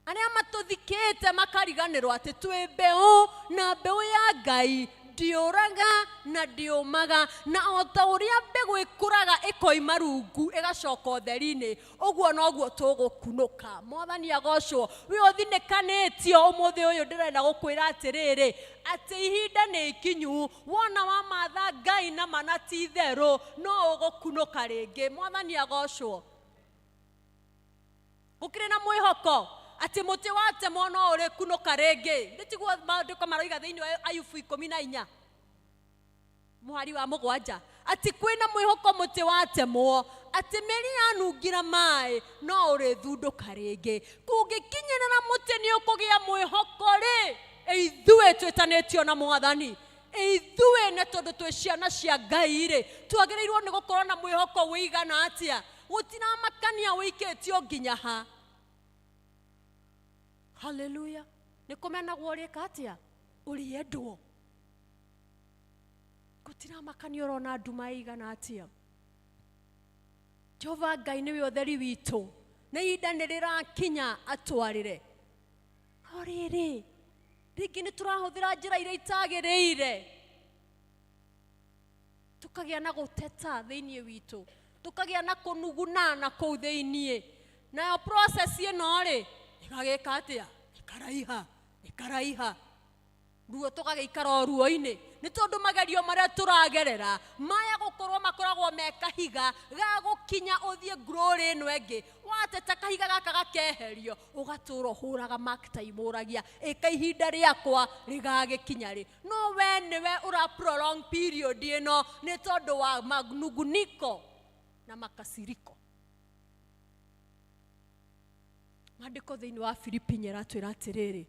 Arĩa matũthikĩte makariganĩrwo atĩ twĩ mbeũ na mbeũ ya Ngai ndiũraga na ndiũmaga, na o ta ũrĩa mbegũ ĩkũraga ĩkoima rungu ĩgacoka ũtheri-inĩ ũguo noguo tũgũkunũka. Mwathani agocwo. We ũthinĩkanĩtio ũmũthĩ ũyũ ndĩrenda gũkwĩra atĩrĩrĩ atĩ ihinda nĩ ikinyu wona wamatha Ngai na mana ti itherũ no ũgũkunũka rĩngĩ. Mwathani agocwo. Gũkĩrĩ na mwĩhoko atĩ mũtĩ watemwo no ũrĩkunũka rĩngĩ. Nĩ tiguo maandĩko maroiga thĩinĩ wa Ayubu 14 mũhari wa 7 atĩ kwĩna mwĩhoko mũtĩ watemwo atĩ mĩri yanungira maĩ no ũrĩthundũka rĩngĩ. Kũngĩkinyĩrĩra mũtĩ nĩ ũkũgĩa mwĩhoko rĩ, ithuĩ twĩtanĩtio na Mwathani, ithuĩ nĩ tondũ twĩ ciana cia Ngai rĩ, twagĩrĩirwo nĩ gũkorwo na mwĩhoko wĩigana atĩa? Gũtiramakania wĩikĩtio nginya ha. Haleluya. Nĩ kũmenagwo ũrĩka atĩa? Ũrĩendwo. Gũtiramakania ũrona nduma ĩigana atĩa. Jehova Ngai nĩwe ũtheri witũ na ihinda nĩ rĩrakinya atwarĩre. No rĩrĩ rĩngĩ nĩ tũrahũthĩra njĩra iria itagĩrĩire tũkagĩa na gũteta thĩinĩ witũ, tũkagĩa na kũnuguna na kũu thĩinĩ, nayo process ĩno rĩ ĩgagĩka atĩa? Ĩkaraiha ĩkaraiha ruo tũgagĩikara o ruo-inĩ nĩ tondũ magerio marĩa tũragerera maya gũkorwo makoragwo me kahiga ga gũkinya ũthiĩ glory ĩno ĩngĩ. Wateta kahiga gaka gakeherio ũgatũra ũhũraga mark time ũragia ĩka ihinda rĩakwa rĩgagĩkinya rĩ. No we nĩwe ũra prolong period ĩno nĩ tondũ wa manuguniko na makasiriko. Maandĩko thĩinĩ wa Filipi nĩaratwĩra atĩrĩrĩ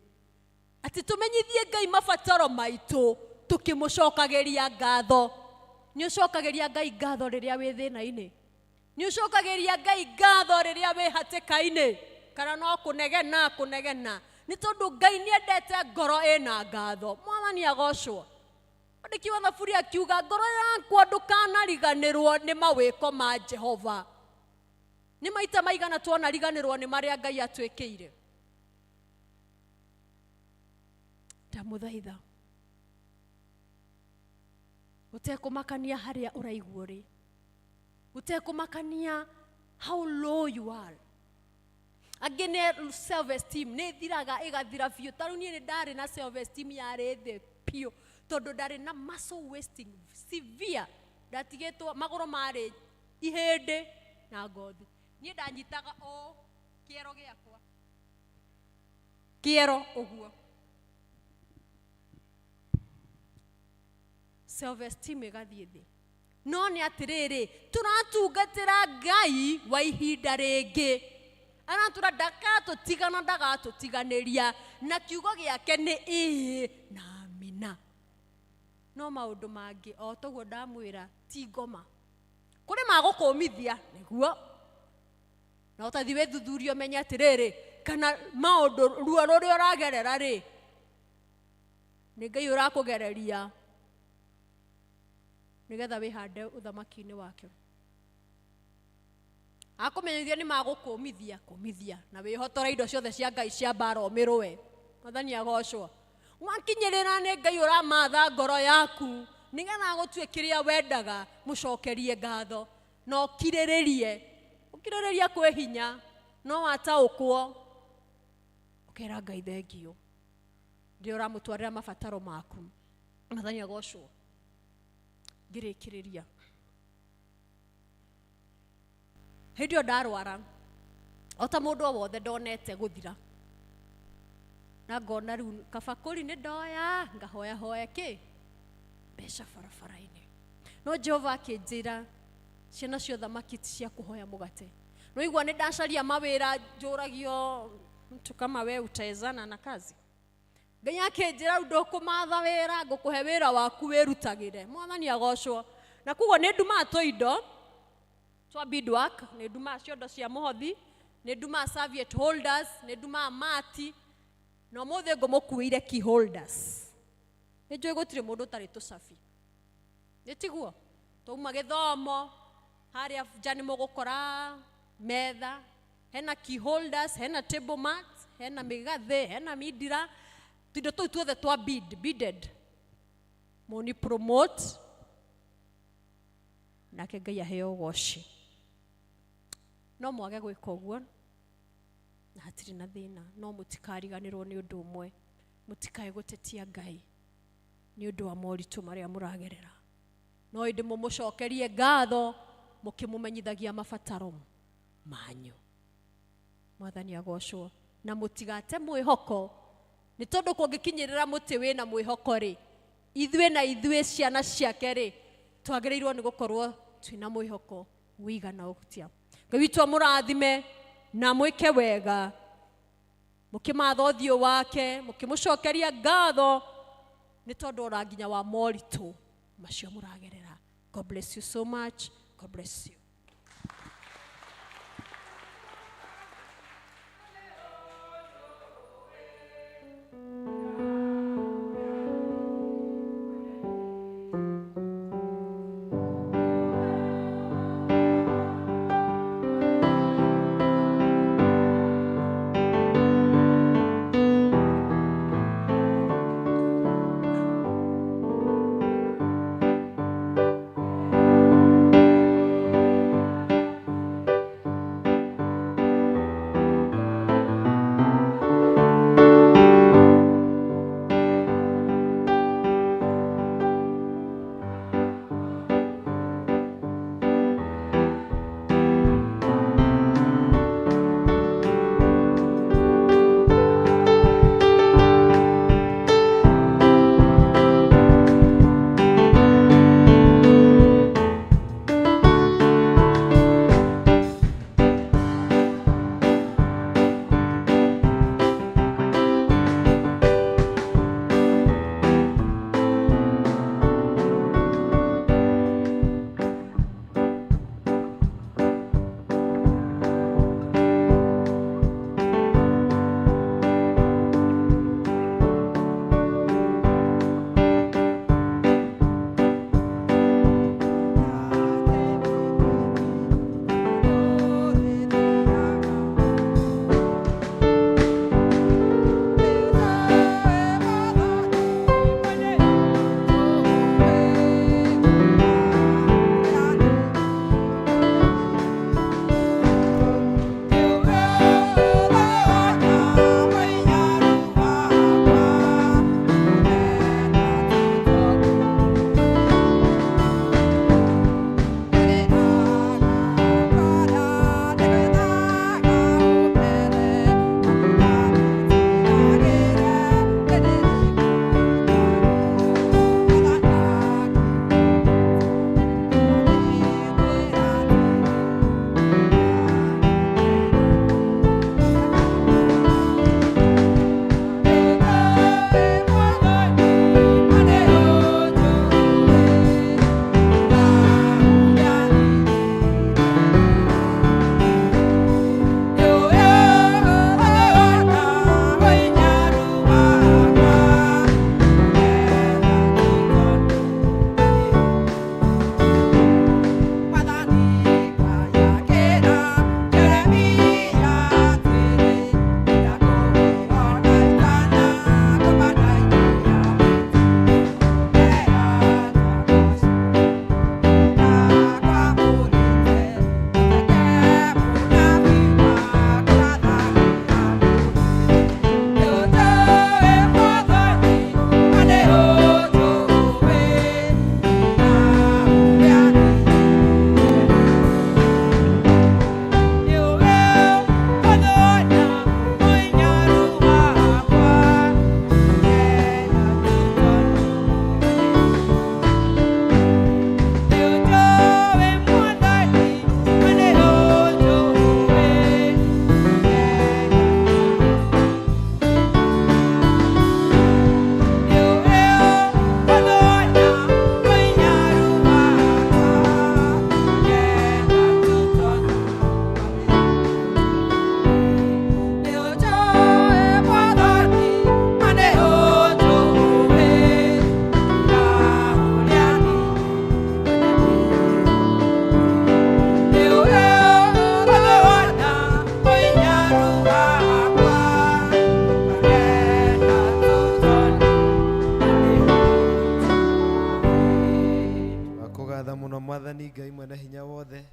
atĩ tũmenyithie Ngai mabataro maitũ tũkĩmũcokagĩria ngatho. Nĩ ũcokagĩria Ngai ngatho rĩrĩa wĩ thĩna-inĩ? Nĩ ũcokagĩria Ngai ngatho rĩrĩa wĩ hatĩka-inĩ? Kana no kũnegena kũnegena? Nĩ tondũ Ngai nĩendete ngoro ĩna ngatho. Mwathani agocwo. Mwandĩki wa Thaburi akiuga ngoro yakwa ndũkanariganĩrwo nĩ mawĩko ma Jehova. Nĩ maita maigana tuonariganĩrwo nĩ marĩa Ngai atwĩkĩire. Ndamũthaitha ũtekũmakania harĩa ũraigua ũrĩ, ũtekũmakania how low you are. Angĩ nĩ self esteem nĩ ĩthiraga ĩgathira biũ. Ta rĩu niĩ nĩ ndarĩ na self esteem yarĩ thĩ biũ tondũ ndarĩ na muscle wasting severe, ndatigĩtwo magũrũ marĩ ihĩndĩ na ngothi. Niĩ ndanyitaga o kĩero gĩakwa kĩero ũguo. Self esteem ĩgathiĩ thĩ. No nĩ atĩrĩrĩ tũratungatĩra Ngai wa ihinda rĩngĩ. Aratũra ndagatũtigana ndagatũtiganĩria na kiugo gĩake nĩ ĩĩ na amina. No maũndũ mangĩ o toguo ndamwĩra ti ngoma. Kũrĩ magũkũmithia nĩguo na ũtathiĩ wĩthuthurie ũmenye atĩrĩrĩ kana maũndũ ruo rũrĩa ũragerera rĩ Nĩ Ngai ũrakũgereria nĩgetha wĩhande ũthamaki-inĩ wake. Akũmenyithia nĩ magũkũmithia kũmithia na wĩhotore indo ciothe cia Ngai cia mbara ũmĩrũe. Mwathani agocwo. Wakinyĩrĩra nĩ Ngai ũramatha ngoro yaku nĩgetha agũtue kĩrĩa wendaga, mũcokerie ngatho na ũkirĩrĩrie. Ũkirĩrĩria kwĩ hinya no wataũkwo ũkera Ngai thengio rĩrĩa ũramũtwarĩra mabataro maku. Mwathani agocwo. Ngĩrĩkĩrĩria, hĩndĩ ĩyo ndarwara o ta mũndũ o wothe ndonete gũthira na ngona rĩu kabakũri nĩ ndoya ngahoyahoya kĩ mbeca barabara-inĩ, no Jehova akĩnjĩra ciana cia ũthamaki ti cia kũhoya mũgate. No igua nĩ ndacaria mawĩra njũragio mtu kama we utaezana na kazi. Ngai akĩnjĩra rĩu ndũkũmatha wĩra, ngũkũhe wĩra waku wĩrutagĩre. Mwathani agocwo. Na koguo nĩ ndumaga tũindo twa beadwork, nĩ ndumaga ciondo cia mũhothi, nĩ ndumaga serviette holders, nĩ ndumaga mati, na ũmũthĩ ngũmũkuĩire key holders. Nĩ njũĩ gũtirĩ mũndũ ũtarĩ tũcabi, nĩ tiguo? Twauma gĩthomo harĩa nja nĩ mũgũkora metha, hena key holders, hena table mats, hena mĩgathĩ, hena mindira, tuindo tũu tuothe twa bead, beaded. Mũni promote nake Ngai aheo ũgoci. No mwage gwĩka ũguo na hatirĩ na thĩna, no mũtikariganĩrwo nĩ ũndũ ũmwe, mũtikae gũtetia Ngai nĩ ũndũ wa moritũ marĩa mũragerera, no ĩndĩ mũmũcokerie ngatho mũkĩmũmenyithagia mabataro manyu. Mwathani agocwo. Na mũtigate mwĩhoko, nĩ tondũ kũngĩkinyĩrĩra mũtĩ wĩna mwĩhoko rĩ, ithuĩ na ithuĩ ciana ciake rĩ, twagĩrĩirwo nĩ gũkorwo twĩna mwĩhoko wĩigana ũtia. Ngai witũ amũrathime na mwĩke wega, mũkĩmatha ũthiũ wake, mũkĩmũcokeria ngatho nĩ tondũ ona nginya wa moritũ macio mũragerera. God bless you so much. God bless you. Twakũgatha mũno Mwathani Ngai mwene hinya wothe,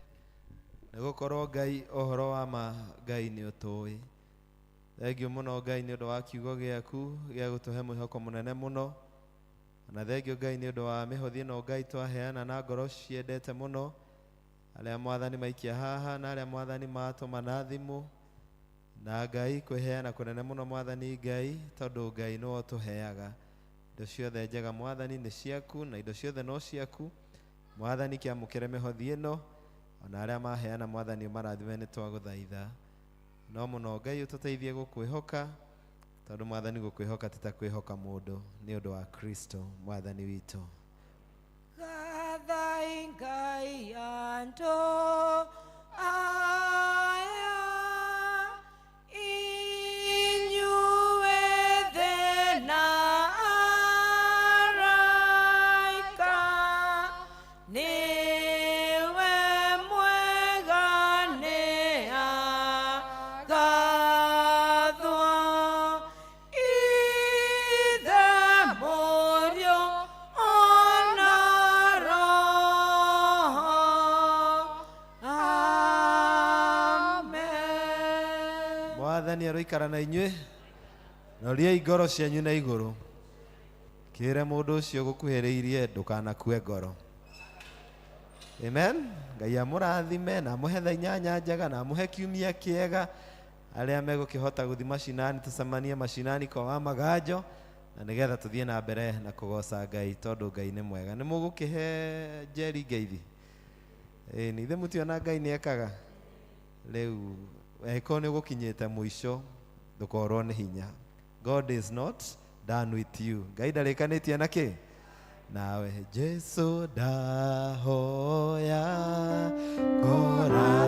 nĩ gũkorwo Ngai ũhoro wa ma Ngai nĩ ũtũĩ. Thengiũ mũno Ngai nĩ ũndũ wa kiugo gĩaku gĩa gũtũhe mwĩhoko mũnene mũno. Na thengiũ Ngai nĩ ũndũ wa mĩhothi ĩno Ngai twaheana na ngoro ciendete mũno, arĩa Mwathani maikia haha na arĩa Mwathani matũma na thimũ. Na Ngai kwĩheana kũnene mũno Mwathani Ngai, tondũ Ngai nĩwe ũtũheaga indo ciothe njega. Mwathani nĩ ciaku na indo ciothe no ciaku. Mwathani kĩamũkĩre mĩhothi ĩno, ona arĩa maheana Mwathani ũmarathime, nĩ twagũthaitha. No mũno Ngai ũtũteithie gũkwĩhoka, tondũ Mwathani gũkwĩhoka ti ta kwĩhoka mũndũ, nĩ ũndũ wa Kristo Mwathani witũ. Gathai Ngai andũ aya, inyuĩ thĩ na araika, nĩwe mwega nĩ agathwo. Ithe, Mũriũ, ona Roho. Amen. Mwathani aroikara na inyuĩ. Noriai ngoro cianyu na igũrũ. Kĩre mũndũ ũcio gũkuhĩrĩirie, ndũkanakue ngoro. Amen. Ngai amũrathime na amũhe thaa inyanya njega na amũhe kiumia kĩega. Arĩa megũkĩhota gũthiĩ macinani, tũcemanie macinani kwa wa maganjo, na nĩgetha tũthiĩ na mbere na kũgoca Ngai, tondũ Ngai nĩ mwega. Nĩ mũgũkĩhe Njeri ngeithi? Ĩĩ, nĩ ithe mũtiona Ngai nĩ ekaga. Rĩu angĩkorwo nĩ ũgũkinyĩte mũico, ndũkorwo nĩ hinya. God is not done with you. Ngai ndarĩkanĩtie na kĩ nawe. Jesu ndahoya ngora.